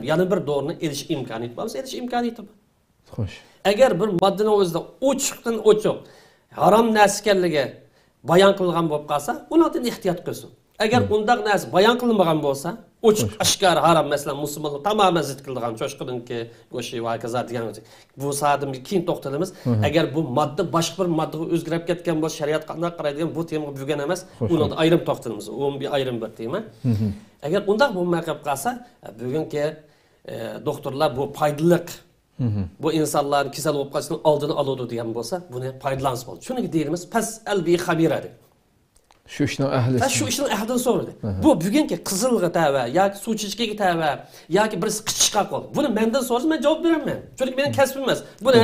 يەنە بىر دورىنى ئېلىش ئىمكانىيىتى بار بولسا، ئېلىش ئىمكانىيىتى بار. خوش. ئەگەر بىر ماددىنىڭ ئۆزىدە ئوچۇقتىن ئوچۇق ھارام نەرسە ئىكەنلىكى بايان قىلىنغان بولۇپ قالسا، ئۇنىڭدىن ئېھتىيات قىلسۇن. ئەگەر ئۇنداق نەرسە بايان قىلىنمىغان بولسا، ئوچۇق ئاشكارا ھارام، مەسىلەن، مۇسۇلمانلار تامامەن زىت كېلىدىغان چوشقىنىڭكى گۆشى ۋە ھاكازا دېگەن. بۇ ساھەدىن كېيىن توختىلىمىز. ئەگەر بۇ ماددا باشقا بىر ماددىغا ئۆزگىرىپ كەتكەن بولسا، شەرىئەت قانداق قارايدىغان، بۇ تېمىغا بۈگۈن ئەمەس، ئۇنىڭدا ئايرىم توختىلىمىز. ئۇ بىر ئايرىم بىر تېما. ئەگەر ئۇنداق بولماي قېلىپ قالسا، بۈگۈنكى، ئە، دوختۇرلار بۇ پايدىلىق، بۇ ئىنسانلارنى كېسەل بولۇپ قالىشنىڭ ئالدىنى ئالىدۇ دېگەن بولسا، بۇنى پايدىلانسا بولدى. شۇنىڭغا دېيىلىمىز، پەسئەل بى خەبىرە دەپ. شۇ ئىشنىڭ ئەھلىسى. ھە، شۇ ئىشنىڭ ئەھلىدىن سورىدى. بۇ بۈگۈنكى قىزىلغا تەۋە ياكى سۇ چېچىكىگە تەۋە ياكى بىرسى قىچىشقاق بولدى. بۇنى مەندىن سورىسا، مەن جاۋاب بېرەلمەيمەن. چۈنكى مېنىڭ كەسپىم ئەمەس. بۇنى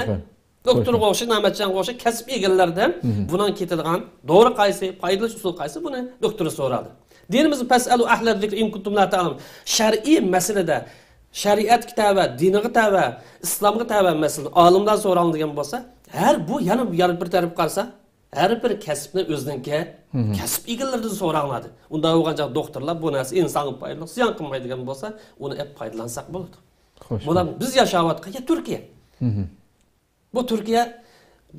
دوختۇرغا ئوخشاش، نامەتجانغا ئوخشاش كەسىپ ئىگىلىرىدىن بۇنىڭ كېتىدىغان دورا قايسى، پايدىلىنىش ئۇسۇلى قايسى، بۇنى دوختۇر سورىدى. دىنىمىزدا پەسئەلۇ ئەھلە زىكرى ئىن كۇنتۇم لا تەئلەمۇن. شەرئىي مەسىلىدە، شەرىئەتكە تەۋە، دىنىغا تەۋە، ئىسلامغا تەۋە مەسىلىنى ئالىمدىن سوراڭ دېگەن بولسا، ھەر بۇ يەنە، يەنە بىر تەرەپ قارىسا، ھەر بىر كەسىپنى ئۆزىنىڭكى كەسىپ ئىگىلىرىدىن سوراڭلار دېدى. ئۇنداق بولغان چاغدا دوختۇرلار بۇ نەرسە ئىنسانغا پايدىلىق، زىيان قىلمايدىغان بولسا، ئۇنى ئەپ پايدىلانساق بولىدۇ. خوش. بۇلار بىز ياشاۋاتقان يەر تۈركىيە. بۇ تۈركىيە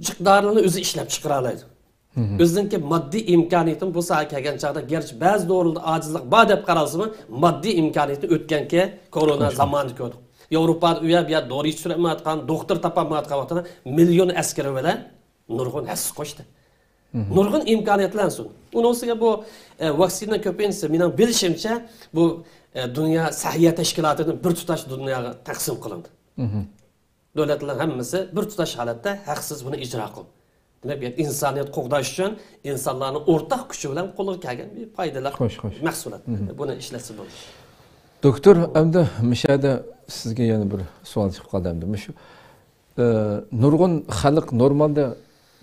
جىق دارىلارنى ئۆزى ئىشلەپ چىقىرالايدۇ. ئۆزىنىڭكى ماددىي ئىمكانىيىتىنى بۇ ساھەگە كەلگەن چاغدا، گەرچە بەزى دورىلاردا ئاجىزلىق بار دەپ قارالسىمۇ، ماددىي ئىمكانىيىتىنى ئۆتكەنكى كورونا زامانىدا كۆردۇق. ياۋروپادا ئۇ يەر، بۇ يەر دورا يېتىشتۈرەلمەيۋاتقان، دوختۇر تاپالمايۋاتقان ۋاقتىدا مىليون ئەسكىرى بىلەن نۇرغۇن ھەسسە قوشتى. نۇرغۇن ئىمكانىيەتلەر سۇندى. ئۇنىڭ ئۈستىگە بۇ، ئە، ۋاكسىنا كۆپىنچىسى، مېنىڭ بىلىشىمچە، بۇ، ئە، دۇنيا سەھىيە تەشكىلاتىدىن بىر تۇتاش دۇنياغا تەقسىم قىلىندى. دۆلەتلەرنىڭ ھەممىسى بىر تۇتاش ھالەتتە ھەقسىز بۇنى ئىجرا قىلدى. دېمەك، بۇ يەردە ئىنسانىيەت قوغداش ئۈچۈن ئىنسانلارنىڭ ئورتاق كۈچى بىلەن قولغا كەلگەن بىر پايدىلىق خوش، خوش. مەھسۇلات. بۇنى ئىشلەتسە بولىدۇ. دوكتور، ئەمدى مۇشۇ يەردە سىزگە يەنە بىر سوئال چىقىپ قالدى ئەمدى. مۇشۇ، ئە، نۇرغۇن خەلق نورمالدا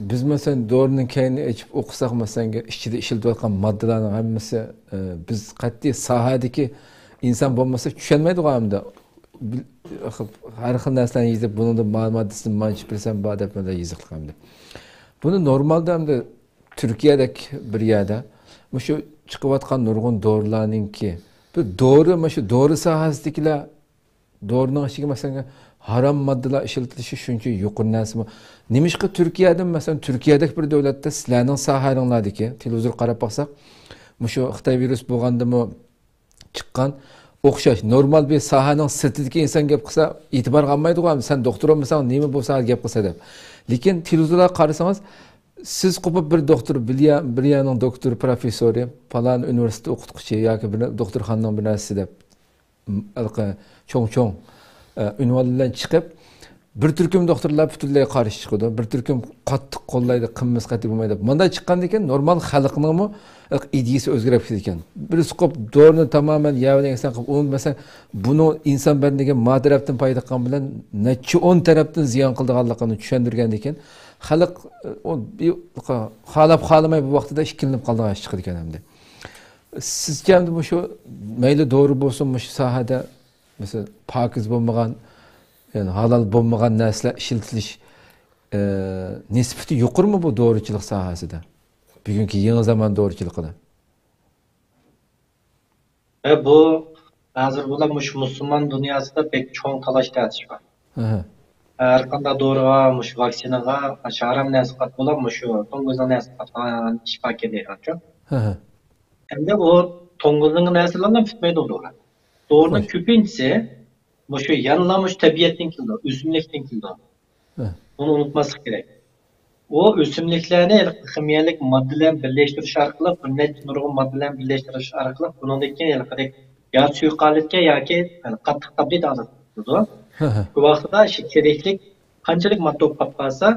بىز، مەسىلەن، دورىنىڭ كەينىنى ئېچىپ ئوقۇساق، مەسىلەن، ئىچىدە ئىشلىتىۋاتقان ماددىلارنىڭ ھەممىسى، ئە، بىز قەتئىي ساھەدىكى ئىنسان بولمىسا چۈشەنمەيدىغۇ ئەمدى. بىل-، ھەر خىل نەرسىلەرنى يېزىپ، بۇنىڭدا ما-، ماددىسىدىن مانچە پىرسەنت بار دەپ مۇنداق يېزىقلىق ئەمدى. بۇنى نورمالدا ئەمدى تۈركىيەدەك بىر يەردە مۇشۇ چىقىۋاتقان نۇرغۇن دورىلارنىڭكى، بىر دورا، مۇشۇ دورا ساھەسىدىكىلەر دورىنىڭ ئىچىگە، مەسىلەن، ھارام ماددىلار ئىشلىتىلىشى شۇنچە يۇقىرى نەرسىمۇ؟ نېمىشقا تۈركىيەدىن، مەسىلەن، تۈركىيەدەك بىر دۆلەتتە سىلەرنىڭ ساھەلىرىڭلاردىكى، تېلېۋىزور قاراپ باقساق، مۇشۇ خىتاي ۋىرۇس بولغاندىمۇ چىققان ئوخشاش، نورمال بىر ساھەنىڭ سىرتىدىكى ئىنسان گەپ قىلسا، ئېتىبارغا ئالمايدىغۇ، سەن دوختۇر بولمىساڭ، نېمە بۇ ساھەدە گەپ قىلىسەن دەپ. لېكىن تېلېۋىزورلارغا قارىسىڭىز، سىز قوپۇپ بىر دوختۇر، بىر يە-، بىر يەرنىڭ دوختۇرى، پروفېسسورى، پالان ئۇنىۋېرسىتېتتا ئوقۇتقۇچى ياكى بىر دوختۇرخانىنىڭ بىر نەرسىسى دەپ، م-، ھېلىقى چوڭ-چوڭ، ئە، ئۇنۋان بىلەن چىقىپ، بىر تۈركۈم دوختۇرلار پۈتۈنلەي قارشى چىقىدۇ، بىر تۈركۈم قاتتىق قوللايدۇ، قىلمىسا قەتئىي بولمايدۇ دەپ. مۇنداق چىققاندىن كېيىن نورمال خەلقنىڭمۇ ھېلىقى ئىدىيىسى ئۆزگىرىپ كېتىدىكەن. بىرسى قوپ دورىنى تامامەن يەۋېلىڭ ئەسلەن قىلىپ، ئۇنىڭ، مەسىلەن، بۇنىڭ ئىنسان بەدىنىگە ما تەرەپتىن پايدا قىلغان بىلەن نەچچە ئون تەرەپتىن زىيان قىلىدىغانلىقىنى چۈشەندۈرگەندىن كېيىن، خەلق، ئۇ، بى-، خالاپ خالىماي بۇ ۋاقتىدا ئىككىلىنىپ قالىدىغان ئىش چىقىدىكەن ئەمدى. سىزچە ئەمدى مۇشۇ مەيلى دورا بولسۇن، مۇشۇ ساھەدە، مەسىلەن، پاكىز بولمىغان، يەنى ھالال بولمىغان نەرسىلەر ئىشلىتىلىش، ئە، نىسبىتى يۇقىرىمۇ بۇ دورىچىلىق ساھەسىدە؟ بۈگۈنكى يېڭى زامان دورىچىلىقىدا. ۋە بۇ ھازىر بولۇپ مۇشۇ مۇسۇلمان دۇنياسىدا بەك چوڭ تالاش تارتىش بار. ئەھە. ھەر قانداق دورىغا، مۇشۇ ۋاكسىنىغا، شۇ ھارام نەرسە قات بولۇپ، مۇشۇ توڭگۇزنىڭ نەرسە قاتقان ئىش باركەن دەيدىغانچۇ. ئەھە. ئەمدى ئۇ توڭگۇزنىڭ نەرسىلىرىنى پۈتمەيدۇ دورا. دورىنىڭ كۆپىنچىسى مۇشۇ يەنىلا مۇشۇ تەبىئەتتىن كېلىدۇ، ئۆسۈملۈكتىن كېلىدۇ. ھە. بۇنى ئۇنتۇماسلىق كېرەك. ئۇ ئۆسۈملۈكلەرنى ھېلىقى خىمىيەلىك ماددا بىلەن بىرلەشتۈرۈش ئارقىلىق، بىر نەچچە نۇرغۇن ماددا بىلەن بىرلەشتۈرۈش ئارقىلىق، بۇنىڭدىن كېيىن ھېلىقىدەك يا سۇيۇق ھالەتكە ياكى قاتتىق تابلېت ھالەتكە كېلىدۇ. ھە، ھە. بۇ ۋاقىتتا شۇ كېرەكلىك قانچىلىك ماددا بولۇپ قالىپ قالسا،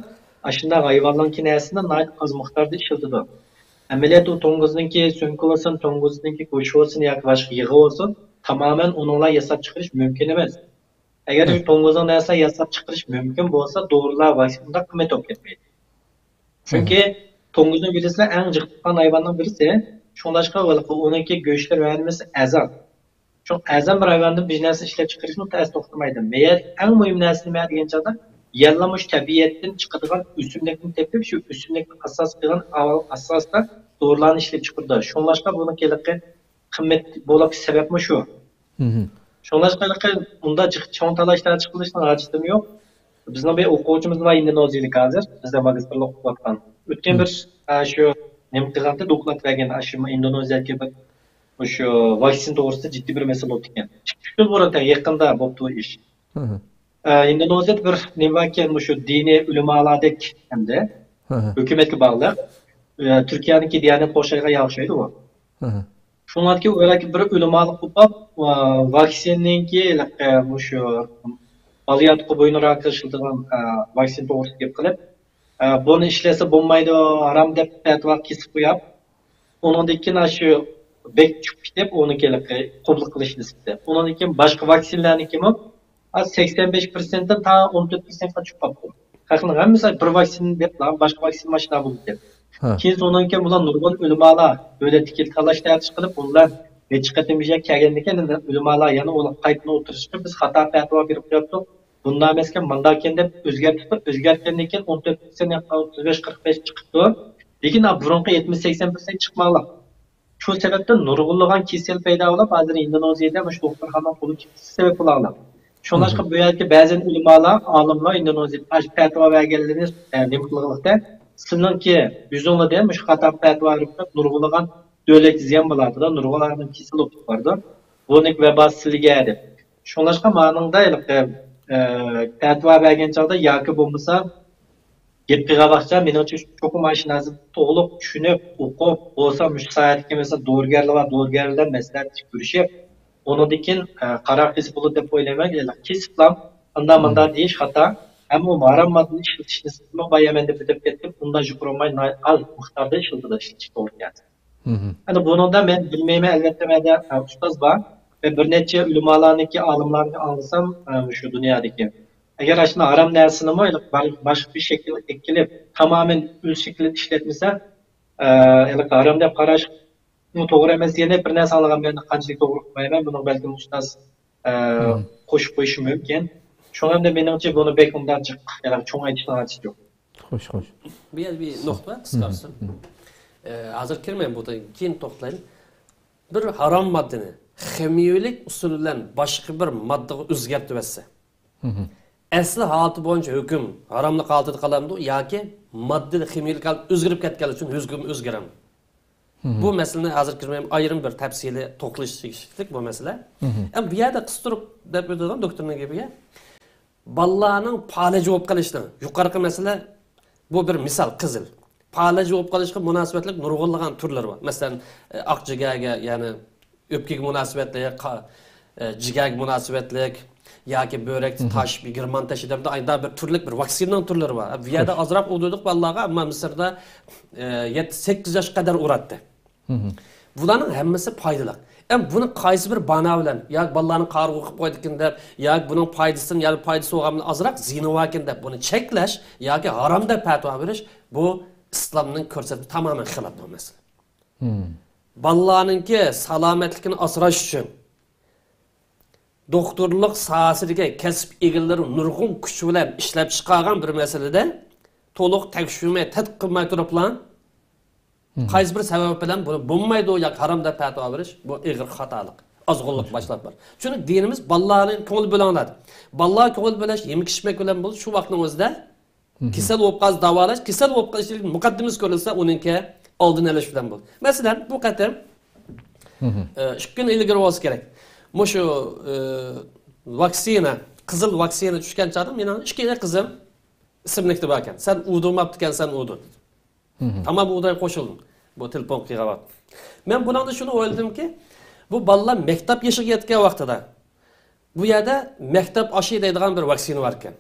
ئاشۇنداق ھايۋاننىڭكى نەرسىنى ناھايىتى ئاز مىقداردا ئىشلىتىدۇ. ئەمەلىيەتتە ئۇ توڭگۇزنىڭكى سۆڭىكى بولسۇن، توڭگۇزنىڭكى گۆشى بولسۇن ياكى باشقا يېغى بولسۇن، تامامەن ئۇنىڭلا ياساپ چىقىرىش مۇمكىن ئەمەس. ئەگەر شۇ توڭگۇزنىڭ نەرسە ياساپ چىقىرىش مۇمكىن بولسا، دورىلار ۋاكسىنا قىممەت بولۇپ كەتمەيدۇ. چۈنكى توڭگۇزنى بىلىسىلەر، ئەڭ جىق تۇغقان ھايۋاننىڭ بىرسى. شۇڭلاشقا ئۇنىڭكى گۆشلىرى ھەممىسى ئەرزان. شۇڭا ئەرزان بىر ھايۋاندىن بىر نەرسە ئىشلەپ چىقىرىشمۇ تەس توختىمايدۇ. مەيەر ئەڭ مۇھىم نەرسە نېمە دېگەن چاغدا، يەنىلا مۇشۇ تەبىئەتتىن چىقىدىغان ئۆسۈملۈكنى تېپىپ، شۇ ئۆسۈملۈكنى ئاساس قىلغان ئاساستا دورىلارنى ئىشلەپ چىقىرىدۇ. شۇڭلاشقا بۇنىڭ ھېلىقى قىممەت بولۇپ سەۋەبمۇ شۇ. شۇڭلاشقا ھېلىقى مۇنداق جىق چوڭ تالاش تارتىش قىلىشنىڭ ھاجىتىمۇ يوق. بىزنىڭ بىر ئوقۇغۇچىمىز بار ئىندونېزىيەلىك ھازىر، بىزدە ماگىستىرلىق ئوقۇۋاتقان. ئۆتكەن بىر، ئە، شۇ نېمە قىلغانتى، دوكلات بەرگەن، ئاشۇ ئىندونېزىيەدىكى بىر مۇشۇ ۋاكسىنا توغرىسىدا جىددىي بىر مەسىلە بولۇپتىكەن. ئىككى ئۈچ يىل بۇرۇن، يېقىندا بوپتۇ بۇ ئىش. ئىندونېزىيەدە بىر نېمە باركەن، مۇشۇ دىنىي ئۆلىمالادەك ھەمدە ھۆكۈمەتكە باغلىق، ئە، تۈركىيەنىڭكى دىيانەت ئوخشايدىغان يەر ئوخشايدۇ ئۇ. شۇڭلاركى ئۇلاركى بىر ئۆلىمالىق بولۇپ، ئە، ۋاكسىنىنىڭكى، ئە، مۇشۇ بالىياتقۇ بوينى راكىغا ئىشلىتىدىغان، ئە، ۋاكسىنا توغرىسىدا گەپ قىلىپ، ئە، بۇنى ئىشلەتسە بولمايدۇ، ھارام دەپ پەتىۋا كېسىپ قويۇپ، ئۇنىڭدىن كېيىن ئاشۇ بەك چۈشۈپ كېتىپ، ئۇنىڭكى قوبۇل قىلىش نىسبىتى. ئۇنىڭدىن كېيىن باشقا ۋاكسىنىلەرنىڭكىمۇ سەكسەن بەش پىرسەنتتىن تا ئون تۆت پىرسەنتقا چۈشۈپ قاپتۇ. خەقنىڭ ھەممىسى بىر ۋاكسىنا دەپلا، باشقا ۋاكسىنا ماشىنا بولىدىكەن. كېيىن ئۇنىڭدىن كېيىن بۇلار نۇرغۇن ئۆلىمالار دۆلەتتىكى تالاش تارتىش قىلىپ، ئۇلار نەچچە قېتىم بۇ يەرگە كەلگەندىن كېيىن، ئەمدى ئۆلىمالار يەنە ئۇلار قايتىدىن ئوتتۇرىغا چىقىپ، بىز خاتا پەتىۋا بېرىپ قويۇپتۇق، بۇنداق ئەمەسكەن، مانداكەن دەپ ئۆزگەرتىپتۇ. ئۆزگەرتكەندىن كېيىن ئون تۆت پىرسەنت ياققان ئوتتۇز بەش، قىرىق بەش چىقىپتۇ. لېكىن بۇرۇنقى يەتمىش، سەكسەن پىرسەنت چىقماغلىق. شۇ سەۋەبتىن نۇرغۇنلىغان كېسەل پەيدا بولۇپ، ھازىر ئىندونېزىيەدە مۇشۇ دوختۇرخانىنىڭ تولۇپ كېتىشى سەۋەب بولغانلىق. شۇڭلاشقا بۇ يەردىكى بەزى ئۆلىمالار، ئالىملار ئىندونېزىيەدە ئاشۇ پەتىۋا بەرگەنلىرىنى، ئە، نېمە قىلغانلىقتا، سىلىنىڭكى يۈزۈڭلىدىن مۇشۇ خاتا پەتىۋا بېرىپ، نۇرغۇنلىغان دۆلەتكە زىيان بولاتىدۇ، نۇرغۇنلىغان كېسەل بولۇپ بارىدۇ. بۇنىڭ ۋەباسى سىلىگە دەپ. شۇڭلاشقا مانىڭدا ھېلىقى، ئە، پەتىۋا بەرگەن چاغدا ياكى بولمىسا گەپ قىلغان ۋاقىتتا، مېنىڭچە، چوقۇم ئاشۇ نەرسىنى تولۇق چۈشىنىپ، ئوقۇپ، بولسا مۇشۇ ساھەدىكى، مەسىلەن، دورىگەرلەر بار، دورىگەرلەر مەسلىھەتلىشىپ كۆرۈشۈپ، ئۇنىڭدىن كېيىن، ئە، قارار قىلسا بولىدۇ دەپ ئويلايمەن. يەنى كېسىپلا ئاندا ماندا دېيىش خاتا. ھەم ئۇ ھارام ماددىنى ئىشلىتىش نىسبىتىمۇ بايا مەن دەپ ئۆتۈپ كەتتىم، ئۇنداق يۇقىرى بولماي، ناھايىتى ئاز مىقداردا ئىشلىتىدۇ، ئىشلىتىش توغرا كەلسە. ئەنە بۇنىڭدا مەن بىلمەيمەن، ئەلۋەتتە، مەندە، ئە، ئۇستاز بار ۋە بىر نەچچە ئۆلىمالارنىڭكى، ئالىملارنىڭكى ئاڭلىسام، ئە، مۇشۇ دۇنيادىكى، ئەگەر ئاشۇنداق ھارام نەرسىنىمۇ بار-، باشقا بىر شەكىلدە ئەكېلىپ، تامامەن ئۆز شەكلىدە ئىشلەتمىسە، ئە، ھېلىقى ھارام دەپ قاراشمۇ توغرا ئەمەس. يەنە بىر نەرسە ئاڭلىغان، مەن قانچىلىك توغرا ئۇقمايمەن، بۇنىڭغا بەلكىم ئۇستاز، ئە، قوشۇپ قويۇشى مۇمكىن. شۇڭا ئەمدى مېنىڭچە بۇنى بەك ئۇنداق جىق، ھېلىقى چوڭ ئېيتىشنىڭ ھاجىتى يوق. خوش، خوش. بۇ يەردە بىر نۇقتا بار، قىسقارتسا. ئە، ھازىر كىرمەي، بۇ كېيىن توختىلايلى. بىر ھارام ماددىنى خىمىيەلىك ئۇسۇل بىلەن باشقا بىر ماددىغا ئۆزگەرتىۋەتسە، ئەسلى ھالىتى بويىچە ھۆكۈم ھاراملىق ھالىتىدە قالامدۇ ياكى ماددىنى خىمىيەلىك ھالەت ئۆزگىرىپ كەتكەنلىكى ئۈچۈن ھۆكۈم ئۆزگىرەمدۇ؟ بۇ مەسىلىنى ھازىر كىرمەي، ئايرىم بىر تەپسىلىي توختىلىش تېگىشلىك بۇ مەسىلە. ئەمما بۇ يەردە قىستۇرۇپ دەپ ئۆتىدىغان دوكتورنىڭ گېپىگە، بالىلارنىڭ پالەچ بولۇپ قېلىشىنىڭ يۇقىرىقى مەسىلە، بۇ بىر مىسال، قىزىل. پالەچ بولۇپ قېلىشقا مۇناسىۋەتلىك نۇرغۇنلىغان تۈرلىرى بار. مەسىلەن، ئاق جىگەرگە، يەنى ئۆپكىگە مۇناسىۋەتلىك، قا-، جىگەرگە مۇناسىۋەتلىك ياكى بۆرەكتە تاش، بىر گېرمان تېشى دەپ ئايدا بىر تۈرلۈك بىر ۋاكسىنىنىڭ تۈرلىرى بار. بۇ يەردە ئازراق ئۇدۇردۇق بالىلارغا، ئەمما مىسىردا، ئە، يەتتە، سەككىز ياشقا قەدەر ئۇراتتى. بۇلارنىڭ ھەممىسى پايدىلىق. ئەمما بۇنى قايسى بىر بانا بىلەن، ياكى بالىلارنىڭ قارىغۇ قىلىپ قويىدىكىن دەپ، ياكى بۇنىڭ پايدىسىدىن، ياكى پايدىسى بولغان بىلەن ئازراق زىيىنى باركەن دەپ، بۇنى چەكلەش ياكى ھارام دەپ پەتىۋا بېرىش، بۇ ئىسلامنىڭ كۆرسەتمىسىگە تامامەن خىلاپ بۇ مەسىلە. بالىلارنىڭكى سالامەتلىكىنى ئاسراش ئۈچۈن دوختۇرلۇق ساھەسىدىكى كەسىپ ئىگىلىرى نۇرغۇن كۈچ بىلەن ئىشلەپ چىقارغان بىر مەسىلىدە تولۇق تەكشۈرمەي، تەتقىق قىلماي تۇرۇپلا، قايسى بىر سەۋەب بىلەن بۇنى بولمايدۇ ياكى ھارام دەپ پەتىۋا بېرىش، بۇ ئېغىر خاتالىق. ئازغۇنلۇق باشلاپ بار. چۈنكى دىنىمىز بالىلارنى كۆڭۈل بۆلۈڭلار. بالىلار كۆڭۈل بۆلۈش، يېمەك ئىچمەك بىلەن بولۇش، شۇ ۋاقىتنىڭ ئۆزىدە كېسەل بولۇپ قالسا داۋالاش، كېسەل بولۇپ قېلىشلىك مۇقەددىمىسى كۆرۈلسە، ئۇنىڭكى ئالدىنى ئېلىش بىلەن بولدى. مەسىلەن، بۇ قېتىم، ئە، ئىككى كۈن ئىلگىرى بولسا كېرەك. مۇشۇ، ئە، ۋاكسىنا، قىزىل ۋاكسىنا چۈشكەن چاغدا مېنىڭ ئىككى قىزىم ئىسىملىكتە باركەن. سەن ئۇدۇرماپتىكەنسەن ئۇدۇر. تامام ئۇدۇر قوشۇلدۇم. بۇ تېلېفون قىلغان ۋاقىت. مەن بۇنىڭدا شۇنى ئويلىدىمكى، بۇ بالىلار مەكتەپ يېشىغا يەتكەن ۋاقتىدا بۇ يەردە مەكتەپ ئاشى دەيدىغان بىر ۋاكسىنا بار ئىكەن.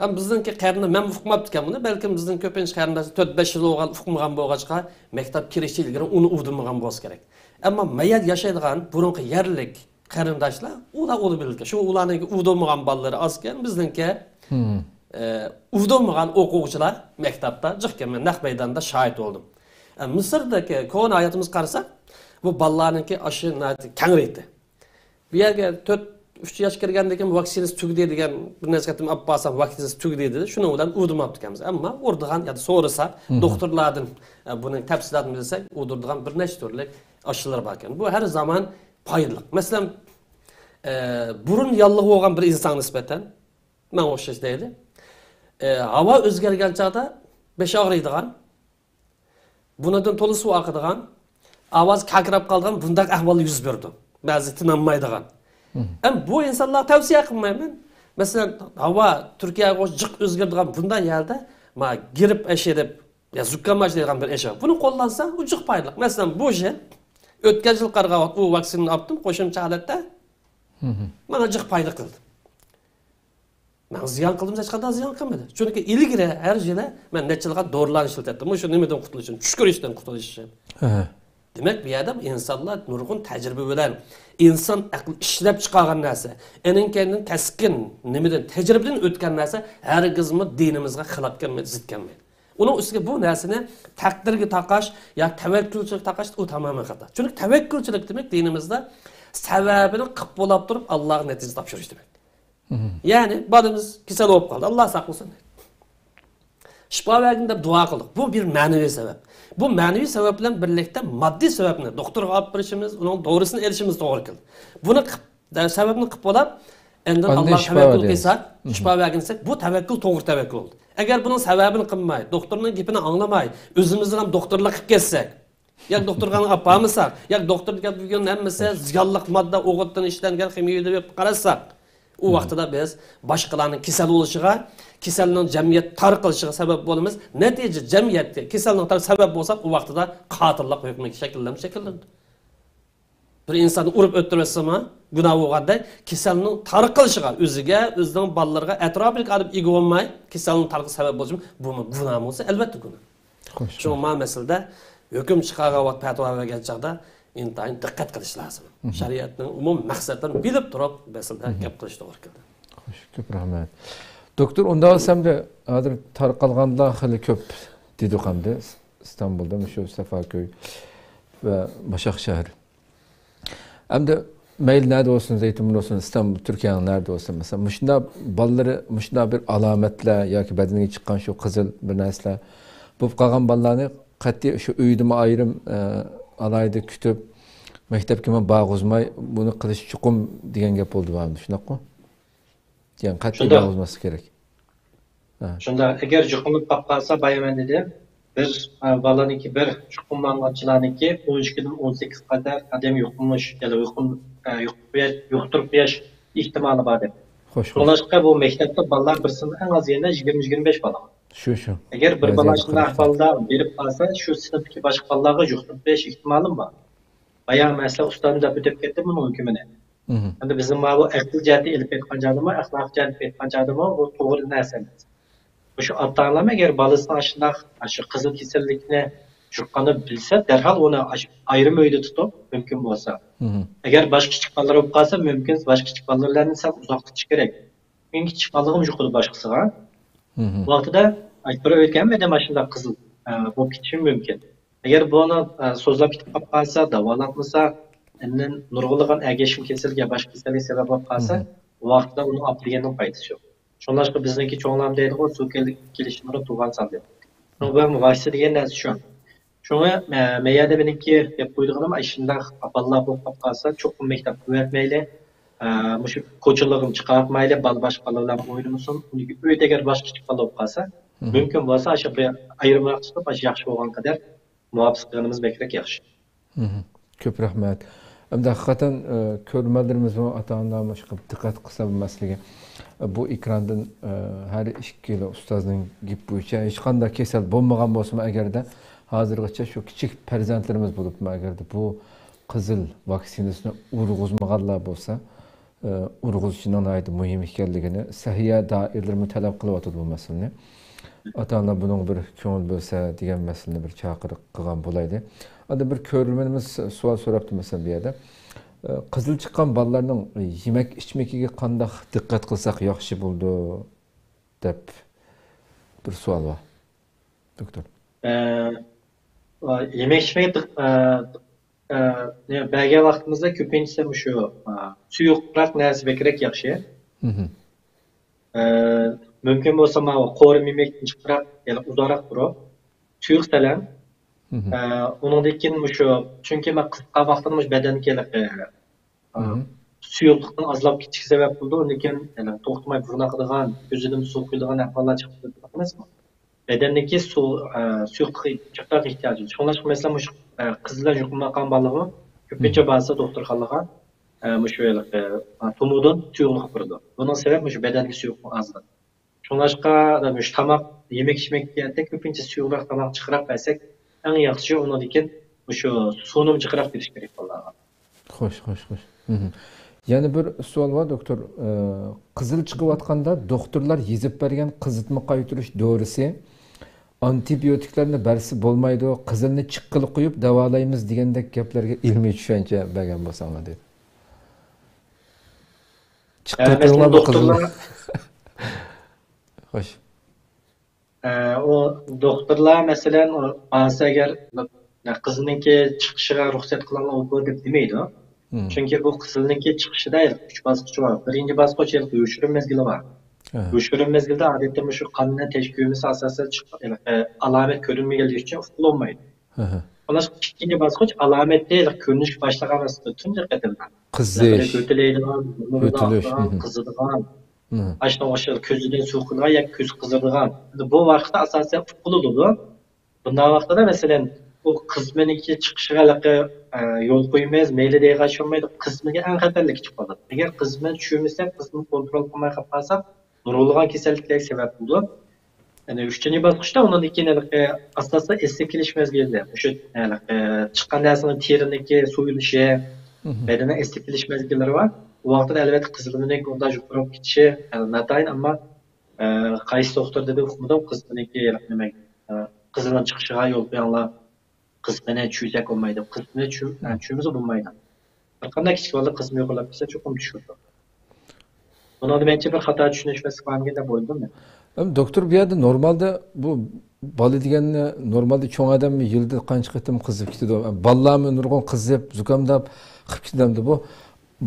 ئەمما بىزنىڭكى قېرىنداش، مەن ئۇقماپتىكەن بۇنى، بەلكىم بىزنىڭ كۆپىنچە قېرىنداشلار تۆت بەش يىل بولغان ئۇقمىغان بولغاچقا، مەكتەپ كىرىشتىن ئىلگىرى ئۇنى ئۇدۇرمىغان بولسا كېرەك. ئەمما مەيەر ياشايدىغان بۇرۇنقى يەرلىك قېرىنداشلار، ئۇلار ئۇنى بىلىدىكەن. شۇ ئۇلارنىڭكى ئۇدۇرمىغان بالىلىرى ئازكەن، بىزنىڭكى، ئە، ئۇدۇرمىغان ئوقۇغۇچىلار مەكتەپتە جىقكەن. مەن نەق مەيداندا شاھىت بولدۇم. ئە، مىسىردىكى كونا ھاياتىمىزغا قارىساق، بۇ بالىلارنىڭكى ئاشۇ ناھايىتى كەڭرى ئىدى. بۇ يەرگە تۆت، ئۈچ ياش كىرگەندىن كېيىن ۋاكسىنىسى تۈگىدى دېگەن، بىر نەچچە قېتىم ئاپ بارسام، ۋاكسىنىسى تۈگىدى دېدى. شۇنىڭ بىلەن ئۇدۇرماپتىكەنمىز. ئەمما ئۇرىدىغان يا سورىسا، دوختۇرلاردىن، ئە، بۇنىڭ تەپسىلاتىنى بىلسەك، ئۇدۇرىدىغان بىر نەچچە تۈرلۈك ئاشلار باركەن. بۇ ھەر زامان پايدىلىق. مەسىلەن، ئە، بۇرۇن ياللۇغى بولغان بىر ئىنسانغا نىسبەتەن، ماڭا ئوخشاش دەيلى. ئە، ھاۋا ئۆزگەرگەن چاغدا بېشى ئاغرىيدىغان، بۇنىڭدىن تولا سۇ ئاقىدىغان، ئاۋازى كاكىراپ قالىدىغان بۇنداق ئەھۋال يۈز بېرىدۇ. بەزى تىنالمايدىغان. ئەم بۇ ئىنسانلارغا تەۋسىيە قىلمايمەن. مەسىلەن، ھاۋا تۈركىيەگە ئوخشاش جىق ئۆزگىرىدىغان بۇنداق يەردە ما گىرىپ ئەشىرىپ يا زۇكام ئەشىرىدىغان بىر ئەشە. بۇنى قوللانسا، ئۇ جىق پايدىلىق. مەسىلەن، بۇ يىل، ئۆتكەن يىل قارىغان ۋاقىت ئۇ ۋاكسىنىنى ئاپتىم قوشۇمچە ھالەتتە. ماڭا جىق پايدا قىلدى. ماڭا زىيان قىلدىمۇ، ھېچقانداق زىيان قىلمىدى. چۈنكى ئىلگىرى ھەر يىلى مەن نەچچە يىلغا دورىلارنى ئىشلىتەتتىم. مۇشۇ نېمىدىن قۇتۇلۇش ئۈچۈن، چۈشكۈرۈشتىن قۇتۇلۇش ئۈچۈن. دېمەك، بۇ يەردە ئىنسانلار نۇرغۇن تەجرىبە بىلەن، ئىنسان ئەقلى ئىشلەپ چىقارغان نەرسە، ئېنىڭ كەينىدىن كەسكىن نېمىدىن، تەجرىبىدىن ئۆتكەن نەرسە ھەرگىزمۇ دىنىمىزغا خىلاپ كەلمەيدۇ، زىت كەلمەيدۇ. ئۇنىڭ ئۈستىگە بۇ نەرسىنى تەقدىرگە تاقاش يا تەۋەككۈلچىلىك تاقاش، ئۇ تامامەن خاتا. چۈنكى تەۋەككۈلچىلىك دېمەك دىنىمىزدا سەۋەبىنى قىلىپ بولاپ تۇرۇپ ئاللاغا نەتىجە تاپشۇرۇش دېمەك. يەنى بالىمىز كېسەل بولۇپ قالدى، ئاللا ساقلىسۇن، شىپا بەرگىن دەپ دۇئا قىلدۇق. بۇ بىر مەنىۋى سەۋەب. بۇ مەنىۋى سەۋەب بىلەن بىرلىكتە ماددىي سەۋەبنى دوختۇرغا ئاپىرىشىمىز، ئۇنىڭ دورىسىنى ئېلىشىمىز توغرا كەلدى. بۇنى قىپ-، سەۋەبنى قىلىپ بولاپ، ئاندىن ئاللاغا تەۋەككۈل قىلساق، شىپا بەرگىن دېسەك، بۇ تەۋەككۈل توغرا تەۋەككۈل بولدى. ئەگەر بۇنىڭ سەۋەبىنى قىلماي، دوختۇرنىڭ گېپىنى ئاڭلىماي، ئۆزىمىزلا ھەم دوختۇرلۇققا كەتسەك، ياك دوختۇرخانىغا ئاپارمىساق، ياك دوختۇر دېگەن بۈگۈن ھەممىسى زىيانلىق ماددا، ئوغۇتتىن ئىشلەنگەن خىمىيەۋى دەپ قارىساق، ئۇ ۋاقتىدا بىز باشقىلارنىڭ كېسەل بولۇشىغا، كېسەلنىڭ جەمئىيەت تارقىلىشىغا سەۋەب بولىمىز. نەتىجە جەمئىيەتكە كېسەلنىڭ تار-، سەۋەب بولساق، ئۇ ۋاقتىدا قاتىللىق ھۆكمى شەكىللەنمە شەكىللىنىدۇ. بىر ئىنساننى ئۇرۇپ ئۆلتۈرۈۋەتسىمۇ، گۇناھ بولغاندەك، كېسەلنىڭ تارقىلىشىغا، ئۆزىگە، ئۆزىنىڭ بالىلىرىغا، ئەتراپىدىكى ئادەم ئىگە بولماي، كېسەلنىڭ تارقىلىشىغا سەۋەب بولۇشى، بۇمۇ گۇناھ بولسا، ئەلۋەتتە گۇناھ. شۇڭا مانا مەسىلىدە ھۆكۈم چىقارغان ۋاقىت، پەتىۋا بەرگەن چاغدا ئىنتايىن دىققەت قىلىش لازىم. شەرىئەتنىڭ ئومۇمىي مەقسەتلىرىنى بىلىپ تۇرۇپ، مەسىلىدە گەپ قىلىش توغرا كېلىدۇ. خوش، كۆپ رەھمەت. دوكتور، ئۇنداق بولسا ئەمدى ھازىر تارقالغانلار خېلى كۆپ دېدۇق ئەمدى. ئىستانبۇلدا مۇشۇ سەفاكۆي ۋە باشاق شەھەر. ئەمدى مەيلى نەدە بولسۇن، زەيتۇنبۇرنۇ بولسۇن، ئىستانبۇل، تۈركىيەنىڭ نەدە بولسۇن، مەسىلەن، مۇشۇنداق بالىلىرى مۇشۇنداق بىر ئالامەتلەر ياكى بەدىنىگە چىققان شۇ قىزىل بىر نەرسىلەر بولۇپ قالغان بالىلارنى قەتئىي شۇ ئۆيدىمۇ ئايرىم، ئە، ئالاھىدە كۈتۈپ، مەكتەپكىمۇ بارغۇزماي، بۇنى قىلىش چوقۇم دېگەن گەپ بولدى، بارمۇ؟ شۇنداققۇ؟ يەنى قەتئىي شۇنداق. بارغۇزماسلىق كېرەك. ھە. شۇنداق، ئەگەر يۇقۇملىنىپ قاپقالسا، بايا مەن دېدىم، بىر، ئە، بالىنىڭكى، بىر يۇقۇملانغانچىلارنىڭكى ئون ئىككىدىن ئون سەككىز قەدەر ئادەم يۇقۇملىنىش، يەنى يۇقۇم-، ئە، يۇقۇپ قېلىش، يۇقتۇرۇپ قېلىش ئېھتىمالى بار دەپ. خوش، خوش. شۇڭلاشقا بۇ مەكتەپتە بالىلار بىر سىنىپتا ئەڭ ئاز دېگەندە يىگىرمە، يىگىرمە بەش بالا. شۇ، شۇ. ئەگەر بىر بالا شۇنداق ئەھۋالدا بېرىپ قالسا، شۇ سىنىپتىكى باشقا بالىلارغا يۇقتۇرۇپ بېرىش ئېھتىمالىمۇ بار. بايا مەسىلەن، ئۇستازىم دەپ ئۆتۈپ كەتتى بۇنىڭ ھۆكمىنى. ئەمدى بىزنىڭ ماۋۇ ئەقلىي جەھەتتە ئېلىپ ئېيتقان چاغدىمۇ، ئەخلاقىي جەھەتتە ئېيتقان چاغدىمۇ، بۇ توغرا نەرسە ئەمەس. مۇشۇ ئاتا-ئانىلارمۇ ئەگەر بالىسىنىڭ ئاشۇنداق، ئاشۇ قىزىل كېسەللىكنى يۇققاندا بىلسە، دەرھال ئۇنى ئاش-، ئايرىم ئۆيدە تۇتۇپ، مۇمكىن بولسا. ئەگەر باشقا كىچىك بالىلار بولۇپ قالسا، مۇمكىن باشقا كىچىك بالىلار بىلەن سەل ئۇزاق تۇتۇش كېرەك. كىچىك بالىلىرىمۇ يۇقىدۇ باشقىسىغا. بۇ ۋاقتىدا بىر ئۆيگە ھەممىدە ماشىنىدا قىزىل، ئە، بولۇپ كېتىشى مۇمكىن. ئەگەر بۇنى، ئە، سوزۇلۇپ كېتىپ قالىپ قالسا، داۋالانمىسا، ئاندىن نۇرغۇنلىغان ئەگەشمە كېسەلگە، باشقا كېسەلگە سەۋەب بولۇپ قالسا، بۇ ۋاقىتتا ئۇنى ئاپىرىگەننىڭ پايدىسى يوق. شۇڭلاشقا بىزنىڭكى چوڭلارمۇ دەيدىغۇ، سۇ كېلىپ كېلىشى بۇرۇن تۇغان سان دەپ. شۇڭا بۇ ھەم ۋاكسىنا دېگەن نەرسە شۇ. شۇڭا، مە-، مەيەردە مېنىڭكى دەپ قويىدىغىنىم، ئاشۇنداق بالىلار بولۇپ قالسا، چوقۇم مەكتەپكە قويۇۋەتمەيلى. ئە، مۇشۇ كوچىلارغىمۇ چىقارتمايلى، بالا باشقا بالا بىلەن ئوينىمىسۇن. ئۆيدە ئەگەر باشقا كىچىك بالا بولۇپ قالسا، مۇمكىن بولسا، ئاشۇ بىر ئايرىمراق تۇتۇپ، ئاشۇ ياخشى بولغان قەدەر مۇھاپىزەت قىلغىنىمىز بەكرەك ياخشى. كۆپ رەھمەت. ئەمدى ھەقىقەتەن، ئە، كۆرۈرمەنلىرىمىزمۇ، ئاتا-ئانىلارمۇ شۇ قىلىپ دىققەت قىلسا بۇ مەسىلىگە. ئە، بۇ ئېكراندىن، ئە، ھەر ئىككىلا ئۇستازنىڭ گېپى بويىچە ھېچقانداق كېسەل بولمىغان بولسىمۇ ئەگەردە، ھازىرغىچە شۇ كىچىك پەرزەنتلىرىمىز بولۇپمۇ ئەگەردە بۇ قىزىل ۋاكسىنىسىنى ئۇرغۇزمىغانلار بولسا، ئە، ئۇرغۇزۇشنىڭ ناھايىتى مۇھىم ئىكەنلىكىنى سەھىيە دائىرىلىرىمۇ تەلەپ قىلىۋاتىدۇ بۇ مەسىلىنى. ئاتا-ئانىلار بۇنىڭغا بىر كۆڭۈل بۆلسە دېگەن مەسىلىنى بىر چاقىرىق قىلغان بولايلى. ئاندىن بىر كۆرۈرمىنىمىز سوئال سوراپتۇ، مەسىلەن، بۇ يەردە، ئە، قىزىل چىققان بالىلارنىڭ يېمەك ئىچمىكىگە قانداق دىققەت قىلساق ياخشى بولىدۇ، دەپ بىر سوئال بار، دوكتور. ئە، يېمەك ئىچمەك، ئە، ئە، بەرگەن ۋاقتىمىزدا كۆپىنچىسى مۇشۇ، ئە، سۇيۇقراق نەرسە بەكرەك ياخشى. ئە، مۇمكىن بولسا ماۋۇ قورۇما يېمەكتىن جىقراق، يەنى ئۇزاقراق تۇرۇپ، سۇيۇق سەلەم. ئە، ئۇنىڭدىن كېيىن مۇشۇ، چۈنكى مەن قىزىققان ۋاقتىدا مۇشۇ بەدەنگە ھېلىقى، ئە، سۇيۇقلۇقنىڭ ئازلاپ كېتىشىگە سەۋەب بولىدۇ. ئۇندىن كېيىن يەنە توختىماي بۇرناقىدىغان، كۆزىدىن سۇ قۇيىدىغان ئەھۋاللار چىقىپ تۇرىدۇ ئەمەسمۇ؟ بەدەندىكى سۇ، ئە، سۇيۇقلۇق جىقراق ئېھتىياجى. شۇڭلاشقا، مەسىلەن، مۇشۇ، ئە، قىز بىلەن يۇقۇملانغان بالىلارمۇ كۆپىنچە بارسا دوختۇرخانىلارغا، ئە، مۇشۇ ھېلىقى، ئە، تومۇردىن سۇيۇقلۇق بېرىدۇ. بۇنىڭ سەۋەبى مۇشۇ بەدەنگە سۇيۇقلۇق ئازلىق. شۇڭلاشقا، مۇشۇ تاماق، يېمەك ئىچمەككە كۆپىنچە سۇيۇقراق تاماق جىقراق بەرسەك، ئەڭ ياخشى. ئۇنىڭدىن كېيىن مۇشۇ سۇنىمۇ جىقراق بېرىش كېرەك بالىلارغا. خوش، خوش، خوش. مهم. يەنە بىر سوئال بار، دوكتور. ئى، قىزىل چىقىۋاتقاندا دوختۇرلار يېزىپ بەرگەن قىزىتما قايتۇرۇش دورىسى، ئانتىبىيوتىكلارنى بەرسە بولمايدۇ، قىزىلنى چىققىلى قويۇپ داۋالايمىز دېگەندەك گەپلەرگە ئىلمىي چۈشەنچە بەرگەن بولساڭلار دەيدۇ. چىققىلى قويۇڭلار بۇ قىزىلنى. خوش. ئە، ئۇ دوختۇرلار، مەسىلەن، ئۇ بارسا ئەگەر قىزنىڭكى چىقىشىغا رۇخسەت قىلىڭلار، ئۇ بۇ دەپ دېمەيدۇ. چۈنكى بۇ قىزىلنىڭكى چىقىشىدا ھېلىقى ئۈچ باسقۇچ بار. بىرىنچى باسقۇچ ھېلىقى يوشۇرۇن مەزگىلى بار. يوشۇرۇن مەزگىلدە ئادەتتە مۇشۇ قاننى تەشكىلىمىسى ئاساسەن چىق-، ھېلىقى ئالامەت كۆرۈنمىگەنلىكى ئۈچۈن ئۇققىلى بولمايدۇ. شۇڭلاشقا ئىككىنچى باسقۇچ ئالامەتتە ھېلىقى كۆرۈنۈشكە باشلىغان ۋاقىتتا تۇنجى قېتىمدا قىزىش، يۆتىلەيدىغان، يۆتىلىش، قىزىدىغان، ئاشۇنىڭغا ئوخشاش كۆزىدىن سۇ قىلىدىغان ياكى كۆزى قىزىرىدىغان. ئەمدى بۇ ۋاقىتتا ئاساسەن ئۇققىلى بولىدۇ. بۇنداق ۋاقىتتا، مەسىلەن، ئۇ قىزىتمىنىڭكى چىقىشىغا ھېلىقى، ئە، يول قويىمىز، مەيلى دەيدىغان ئىش بولمايدۇ. قىزىتمىگە ئەڭ خەتەرلىكى چىقىپ قالىدۇ. ئەگەر قىزىتمىنى چۈشۈرمىسەك، قىزىتمىنى كونترول قىلماي قېلىپ قالساق، نۇرغۇنلىغان كېسەللىكلەرگە سەۋەب بولىدۇ. يەنى ئۈچىنچى باسقۇچتا ئۇنىڭدىن كېيىن ھېلىقى ئاساستا ئەسلىگە كېلىش مەزگىلى. مۇشۇ ھېلىقى چىققان نەرسىنىڭ تېرىنىڭكى سويۇلۇشى، بەدەننىڭ ئەسلىگە كېلىش مەزگىللىرى بار. ئۇ ۋاقىتتا ئەلۋەتتە قىزىتمىنىڭ ئۇنداق يۇقىرى بولۇپ كېتىشى، يەنى ناتايىن، ئەمما، ئە، قايسى دوختۇر دېدى ئۇقمىدىم، قىزىتمىنىڭكى ھېلىقى نېمە، ئە، قىزىتمىنىڭ چىقىشىغا يول قويۇڭلار. قىزىتمىنى چۈشۈرسەك بولمايدۇ. قىزىتمىنى چۈ-، ئە، چۈشۈرمىسە بولمايدۇ. ھەر قانداق كىچىك بالىدا قىزىتما يوقاپ كەتسە چوقۇم چۈشۈرىدۇ. بۇنىڭدا مەنچە بىر خاتا چۈشىنىش مەسىلىسى بارمىكىن دەپ ئويلىدىم مەن. ئەمدى دوكتور، بۇ يەردە نورمالدا بۇ بالا دېگەننى نورمالدا چوڭ ئادەم يىلدا قانچە قېتىم قىزىپ كېتىدۇ؟ بالىلارمۇ نۇرغۇن قىزىپ، زۇكامداپ قىپ كېتىدۇ. ئەمدى بۇ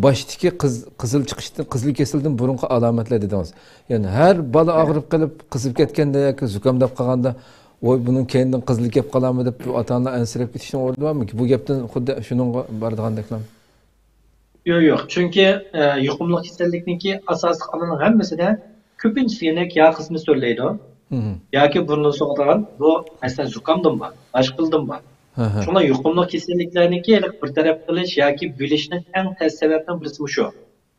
باشتىكى قىز-، قىزىل چىقىشتىن، قىزىل كېسىلدىن بۇرۇنقى ئالامەتلەر دېدىڭىز. يەنى ھەر بالا ئاغرىپ قېلىپ، قىزىپ كەتكەندە ياكى زۇكامداپ قالغاندا، ۋوي، بۇنىڭ كەينىدىن قىزىل كەپ قالامۇ دەپ، بۇ ئاتا-ئانىلار ئەنسىرەپ كېتىشنىڭ ئورنى بارمۇ؟ بۇ گەپتىن خۇددى شۇنىڭغا بارىدىغاندەكلا. يوق، يوق. چۈنكى، ئە، يۇقۇملۇق كېسەللىكنىڭكى ئاساسلىق ئامىلىنىڭ ھەممىسىدە كۆپىنچىسى يەنە يا قىزىتما سۆرىلەيدۇ، ياكى بۇرنىدىن سوغىدىغان، بۇ، مەسىلەن، زۇكامدىن بار، باشقىلىدىن بار. شۇڭا يۇقۇملۇق كېسەللىكلەرنىڭكى ھېلىقى بىر تەرەپ قىلىش ياكى بۆلۈشنىڭ ئەڭ تەس سەۋەبىنىڭ بىرسى مۇشۇ.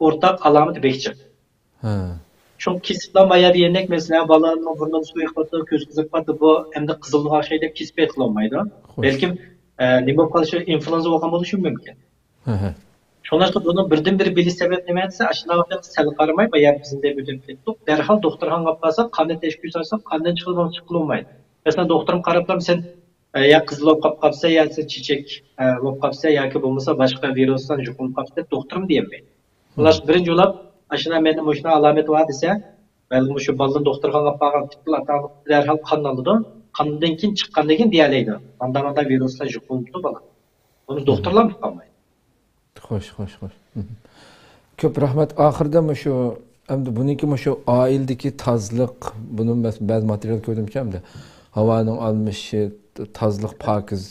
ئورتاق ئالامىتى بەك جىق. شۇڭا كېسىپلا مايا دېگەندەك، مەسىلەن، بالىنىڭ بۇرنىدىن سۇ ئېقىۋاتىدۇ، كۆزى قىزىرىپ قالدى، بۇ ئەمدى قىزىلغا ئوخشايدۇ دەپ كېسىپ ئېيتقىلى بولمايدۇ. بەلكىم، ئە، نېمە بولۇپ قالىشى، ئىنفلۇئېنزا بولغان بولۇشى مۇمكىن. شۇڭلاشقا بۇنىڭ بىردىن بىر بىلىش سەۋەب نېمە دېسە، ئاشۇنداق ۋاقىتتا سەل قارىماي، بايا بىزنى دەپ ئۆتۈپ كەتتۇق. دەرھال دوختۇرخانىغا ئاپارساق، قاندىن تەشكىل سورىساق، قاندىن چىقىدۇ، چىققىلى بولمايدۇ. مەسىلەن، دوختۇرۇم قاراپلا، سەن، ئە، يا قىزىل بولۇپ قاپ قاپسەن، يا سەن چېچەك، ئە، بولۇپ قاپسەن، ياكى بولمىسا باشقا ۋىرۇسلار يۇقۇملىنىپ قاپسەن دەپ دوختۇرۇم دېيەلمەيدۇ. خۇلاسە، بىرىنچى بولۇپ، ئاشۇنداق مەندە مۇشۇنداق ئالامەت بار دېسە، بەلكىم مۇشۇ بالىنى دوختۇرخانىغا ئاپارغان پېتىلا ئاتا-ئانا دەرھال قان ئالىدۇ. قاندىن كېيىن چىققاندىن كېيىن دېيەلەيدۇ، ماندا-ماندا ۋىرۇسلار يۇقۇملىنىپتۇ بالا. بۇنى دوختۇرلار ئۇقالمايدۇ. خوش، خوش، خوش. كۆپ رەھمەت. ئاخىرىدا مۇشۇ، ئەمدى بۇنىڭكى مۇشۇ ئائىلىدىكى تازىلىق، بۇنى مەس-، بەزى ماتېرىيال كۆردۈمچۇ، ئەمدى ھاۋانىڭ ئالمىشىشى، تازىلىق، پاكىز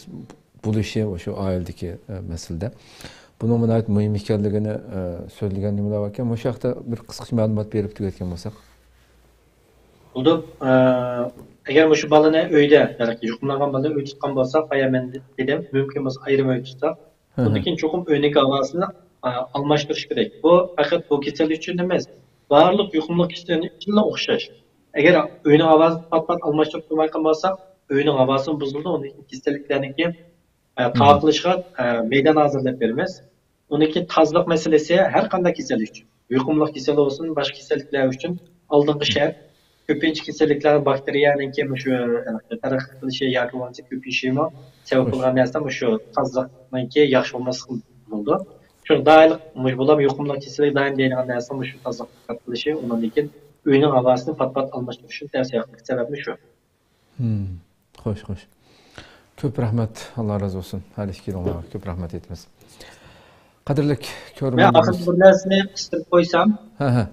بولۇشى مۇشۇ ئائىلىدىكى، ئە، مەسىلىدە. بۇنىڭ ناھايىتى مۇھىم ئىكەنلىكىنى، ئە، سۆزلىگەن نېمىلەر باركەن. مۇشۇ ھەقتە بىر قىسقىچە مەلۇمات بېرىپ تۈگەتكەن بولساق. بولدى. ئە، ئەگەر مۇشۇ بالىنى ئۆيدە، يەنى يۇقۇملانغان بالىنى ئۆيدە تۇتقان بولساق، بايا مەن دېدىم، مۇمكىن بولسا ئايرىم ئۆيدە تۇتساق، ئۇندىن كېيىن چوقۇم ئۆينىڭ ھاۋاسىنى، ئا، ئالماشتۇرۇش كېرەك. بۇ پەقەت بۇ كېسەل ئۈچۈن ئەمەس، بارلىق يۇقۇملۇق كېسەللەر ئۈچۈنلا ئوخشاش. ئەگەر ئۆينىڭ ھاۋاسىنى پات-پات ئالماشتۇرۇپ تۇرمايدىغان بولساق، ئۆينىڭ ھاۋاسىمۇ بۇزۇلىدۇ، ئۇندىن كېيىن كېسەللىكلەرنىڭكى، ئە، تارقىلىشىغا، ئە، مەيدان ھازىرلاپ بېرىمىز. ئۇندىن كېيىن تازىلىق مەسىلىسى ھەر قانداق كېسەل ئۈچۈن. يۇقۇملۇق كېسەل بولسۇن، باشقا كېسەللىكلەر ئۈچۈن ئالدىنقى شەرت. كۆپىنچە كېسەللىكلەر باكتېرىيەنىڭكى مۇشۇ تەرەققىي قىلىشى ياكى بولمىسا كۆپىيىشىمۇ سەۋەب بولغان نەرسە مۇشۇ تازىلىقنىڭكى ياخشى بولماسلىقى بولىدۇ. شۇ دائىم مۇشۇ بولام يۇقۇملۇق كېسەللىك دائىم دەيدىغان نەرسە مۇشۇ تازىلىق دىققەت قىلىشى، ئۇنىڭدىن كېيىن ئۆينىڭ ھاۋاسىنى پات-پات ئالماشتۇرۇشنى تەۋسىيە قىلىش سەۋەبى شۇ. خوش، خوش. كۆپ رەھمەت، ئاللا رازى بولسۇن. ھەر ئىككىلىڭلارغا كۆپ رەھمەت ئېيتىمىز. قەدىرلىك كۆرۈرمەنلىرىمىز. مەن ئاخىرىدا بىر نەرسىنى قىستۇرۇپ قويسام،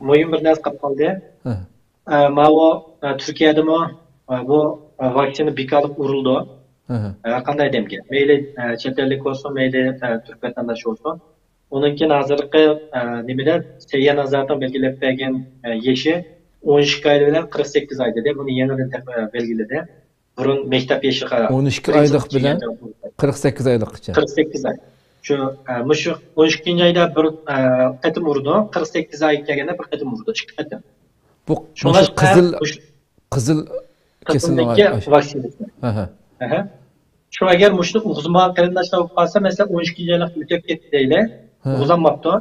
مۇھىم بىر نەرسە قاپ قالدى. ئە، ماۋۇ، ئە، تۈركىيەدىمۇ، ئە، بۇ، ئە، ۋاكسىنا بىكارلىق ئۇرۇلىدۇ. ھەر قانداق ئادەمگە. مەيلى، ئە، چەت ئەللىك بولسۇن، مەيلى، ئە، تۈرك ۋەتەنداشى بولسۇن. ئۇنىڭ كېيىن ھازىرقى، ئە، نېمىدە، سەييار نازارەتنىڭ بەلگىلەپ بەرگەن، ئە، يېشى ئون ئىككى ئاي بىلەن قىرىق سەككىز ئاي دېدى. بۇنى يېڭىدىن تەق-، بەلگىلىدى. بۇرۇن مەكتەپ يېشىغا ئون ئىككى ئايلىق بىلەن قىرىق سەككىز ئايلىققىچە. قىرىق سەككىز ئاي. شۇ، ئە، مۇشۇ ئون ئىككىنچى ئايدا بىر، ئە، قېتىم ئۇرىدۇ، قىرىق سەككىز ئايغا كەلگەندە بىر قېتىم ئۇرىدۇ، ئىككى قېتىم. بۇ مۇشۇ شۇڭلاشقا قىزىل، مۇش-، قىزىل كېسەلنىڭ قىزىلدىكى ئاي-، ئاي-، ۋاكسىنىسى. ھە، ھە. ئەھە. شۇ ئەگەر مۇشۇنى ئۇرغۇزمىغان قېرىنداشلار بولۇپ قالسا، مەسىلەن، ئون ئىككىنچى ئايلىق ئۆتۈپ كەتتى دەيلى، ھە. ئۇرغۇزالماپتۇ.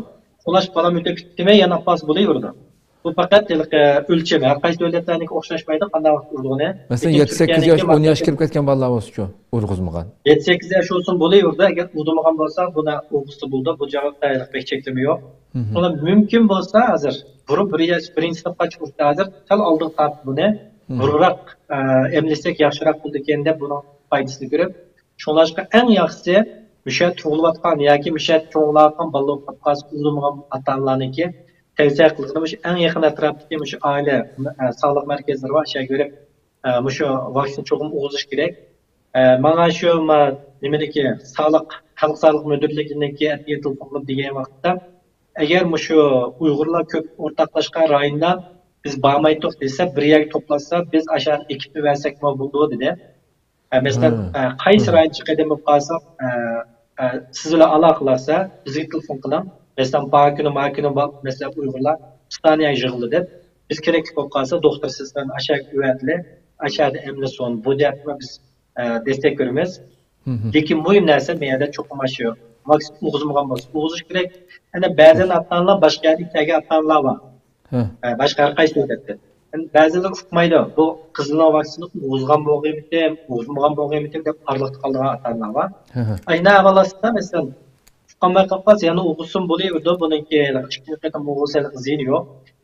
شۇڭلاشقا بالام ئۆتۈپ كېتىپتىمۇ، يەنە ئاپىسى بولۇۋېرىدۇ. بۇ پەقەت ھېلىقى ئۆلچەم، ھەر قايسى دۆلەتلەرنىڭكى ئوخشاشمايدۇ، قانداق ۋاقىت ئۇرىدىغىنى. مەسىلەن، لېكىن يەتتە، سەككىز ياش، تۈركىيەنىڭكى ئون ياش كىرىپ كەتكەن بالىلار بولسىچۇ، ئۇرغۇزمىغان؟ يەتتە، سەككىز ياش بولسۇن بولۇۋېرىدۇ، ئەگەر ئۇرغۇزمىغان بولسا، بۇنى ئۇرغۇزسا بولىدۇ، بۇ جاۋابتا ھېلىقى بەك چەكلىمە يوق. مھم. شۇڭا مۇمكىن بولسا ھازىر، بۇرۇن بىر ياش، بىرىنچى سىنىپقا چىقىپ ئۇرسا ھازىر سەل ئالدىغا تارتىپ بۇنى مھم. بۇرۇنراق، ئە، ئەملىسەك ياخشىراق بولىدىكەن دەپ بۇنىڭ پايدىسىنى كۆرۈپ، شۇڭلاشقا ئەڭ ياخشىسى مۇشۇ يەردە تۇغۇلۇۋاتقان ياكى مۇشۇ يەردە چوڭ بولۇۋاتقان بالىلار بولۇپ قالسا، ئۇرغۇزمىغان ئاتا-ئانىلارنىڭكى تەۋسىيە قىلىدىغىنى مۇشۇ ئەڭ يېقىن ئەتراپتىكى مۇشۇ ئائىلە، ئە، ساغلىق مەركەزلىرى بار، شۇ يەرگە بېرىپ، ئە، مۇشۇ ۋاكسىنا چوقۇم ئۇرغۇزۇش كېرەك. ئە، ماڭا شۇ ما-، نېمىنىڭكى، ساغلىق، خەلق ساغلىق مۇدىرلىكىنىڭكى ئەتىگەن تېلېفون قىلىپ دېگەن ۋاقىتتا، ئەگەر مۇشۇ ئۇيغۇرلار كۆپ ئورتاقلاشقان رايوندا بىز بارمايتتۇق دېسە، بىر يەرگە توپلاشسا، بىز ئاشۇ ئېكىپنى بەرسەكمۇ بولىدۇ، دېدى. ئە، مەسىلەن، ھە. ئە، قايسى ھە. رايوندا قەدەم بولۇپ قالسا، ئە، ئە، سىز بىلەن ئالاقىلاشسا، بىزگە تېلېفون قىلىڭ. مەسىلەن، پاكۈنى، ماكۈنى بار، مەسىلەن، ئۇيغۇرلار ئىستانىيە يىغىلدى دەپ، بىز كېرەكلىك بولۇپ قالسا، دوختۇر سىز بىلەن ئاشاكى ئەۋەتىلى، ئاشادا ئەملىسۇن، بۇ دەپمۇ بىز، ئە، دەستەك بېرىمىز. مھم. لېكىن مۇھىم نەرسە، مەيەردە چوقۇم ئاشۇ ۋاكسىنا ئۇرغۇزمىغان بولسا، ئۇرغۇزۇش كېرەك. ئەنە بەزەن ئاتا-ئانىلار باشقا يەردىن كەلگەن ئاتا-ئانىلار بار. ھە. ھە، باشقا ھەر قايسى دۆلەتتە. ئەنە بەزىلەر ئۇقمايدۇ. بۇ قىزىلنىڭ ۋاكسىنا ئۇرغۇزغان بولغىيمىتىم، ئۇرغۇزمىغان بولغىيمىتىم دەپ ئارىلىقتا قالىدىغان ئاتا-ئانىلار بار. ھە، ھە. ئاينا ئەۋەلاسىدا، مەسىلەن، ئۇقالماي قالسا يەنە ئۇرغۇزسۇن بولۇۋېرىدۇ. بۇنىڭكى ئىككىنچى قېتىم ئۇرغۇزسا زىيىنى يوق.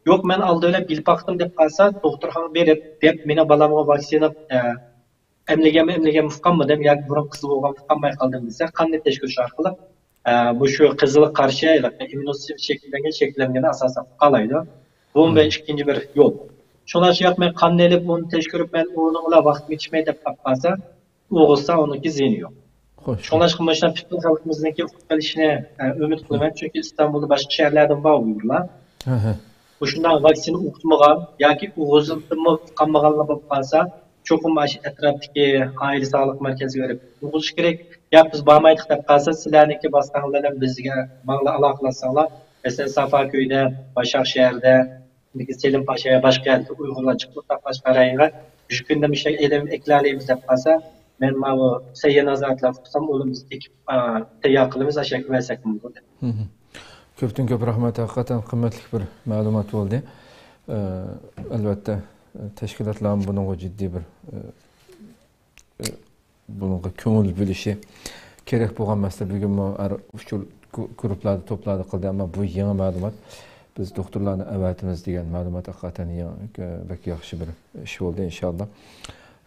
يوق، مەن ئالدى بىلەن بىلىپ باقتىم دەپ قالسا، دوختۇرخانىغا بېرىپ، دەپ، مېنىڭ بالامغا ۋاكسىنا، ئە، ئەملىگەنمۇ، ئەملىگەنمۇ ئۇقالمىدىم ياكى بۇرۇن قىزىل بولغان ئۇقالماي قالدىم دېسە، قاننى تەكشۈرۈش ئارقىلىق، ئە، مۇشۇ قىزىلغا قارشى ھېلىقى ئىممۇنىتېت شەكىللەنگەن، شەكىللەنگەن ئاساسەن ئۇقالايدۇ. بۇ مەن مم. ئىككىنچى بىر يول. شۇڭلاشقا ياق، مەن قاننى ئېلىپ، ئۇنى تەكشۈرۈپ، مەن ئۇنىڭ بىلەن ۋاقىت يېتىشمەي دەپ قاپ قالسا، ئۇرغۇزسا ئۇنىڭكى زىيىنى يوق. خوش. شۇڭلاشقا مۇشۇنداق پۈتۈن خەلقىمىزنىڭكى ئۇقۇپ قېلىشىنى، ئە، ئۈمىد قىلىمەن. چۈنكى ئىستانبۇلدا باشقا شەھەرلەردىن بار ئۇيغۇرلار. ھە، ھە. مۇشۇنداق ۋاكسىنا ئۇقتۇرمىغان ياكى ئۇرغۇزۇلۇپمۇ ئۇقالمىغانلار بولۇپ قالسا، چوقۇم ئاشۇ ئەتراپتىكى ئائىلە ساغلىق مەركەزىگە بېرىپ ئۇرغۇزۇش كېرەك. ياكى بىز بارمايدۇق دەپ قالسا، سىلەرنىڭكى ۋاسىتەڭلار بىلەن بىزگە ماڭلا ئالاقىلاشساڭلار، مەسىلەن، سافاكۆيدە، باشاق شەھىرىدە، لېكىن سېلىم پاشا ۋە باشقا يەردىكى ئۇيغۇرلار چىقىپ ئورتاقلاشقان رايونغا مۇشۇ كۈندە مۇشۇ ئېلىپ ئەكېلەلەيمىز دەپ قالسا، مەن ماۋۇ سەھىيە نازارەتلەر قىلسام، ئۇنى بىز تېكىپ، ئا، تەييار قىلىمىز، ئاشۇ يەرگە بەرسەكمۇ بولىدۇ. مھم. كۆپتىن كۆپ رەھمەت، ھەقىقەتەن قىممەتلىك بىر مەلۇمات بولدى. ئە، ئەلۋەتتە، تەشكىلاتلارمۇ بۇنىڭغا جىددىي بىر، ئە، ئە، بۇنىڭغا كۆڭۈل بۆلۈشى كېرەك بولغان مەسىلە. بۈگۈنمۇ ھەر ئۇچۇر گۇ-، گۇرۇپپىلاردا، توپلاردا قىلدى، ئەمما بۇ يېڭى مەلۇمات. بىز دوختۇرلارنى ئەۋەتىمىز دېگەن مەلۇمات ھەقىقەتەن يېڭى، بەك ياخشى بىر ئىش بولدى، ئىنشاللا.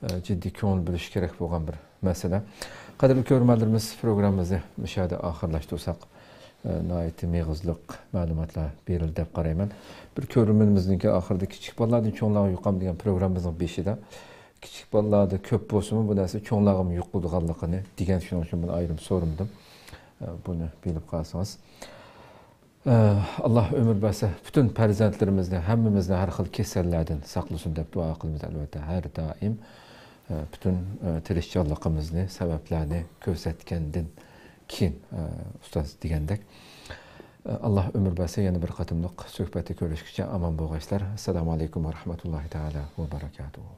ئە، جىددىي كۆڭۈل بۆلۈش كېرەك بولغان بىر مەسىلە. قەدىرلىك كۆرۈرمەنلىرىمىز، پروگراممىمىزنى مۇشۇ يەردە ئاخىرلاشتۇرساق، ئە، ناھايىتى مېغىزلىق مەلۇماتلار بېرىلدى دەپ قارايمەن. بىر كۆرۈرمىنىمىزنىڭكى ئاخىرىدا كىچىك بالىلاردىن چوڭلارغا يۇقامدۇ دېگەن پروگراممىمىزنىڭ بېشىدا، كىچىك بالىلاردا كۆپ بولسىمۇ، بۇ نەرسە چوڭلارغىمۇ يۇقىدىغانلىقىنى دېگەن، شۇنىڭ ئۈچۈن بۇنى ئايرىم سورىمىدىم. ئە، بۇنى بىلىپ قالسىڭىز. ئە، ئاللا ئۆمۈر بەرسە، پۈتۈن پەرزەنتلىرىمىزنى، ھەممىمىزنى ھەر خىل كېسەللەردىن ساقلىسۇن دەپ دۇئا قىلىمىز، ئەلۋەتتە، ھەر دائىم. ئە، پۈتۈن، ئە، تىرىشچانلىقىمىزنى، سەۋەبلەرنى كۆرسەتكەندىن كېيىن، ئە، ئۇستاز دېگەندەك. ئە، ئاللا ئۆمۈر بەرسە، يەنە بىر قېتىملىق سۆھبەتتە كۆرۈشكىچە ئامان بولغايسىلەر. ئەسسالامۇ ئەلەيكۇم ۋە رەھمەتۇللاھى تەئالا ۋە بەرەكاتۇھۇ.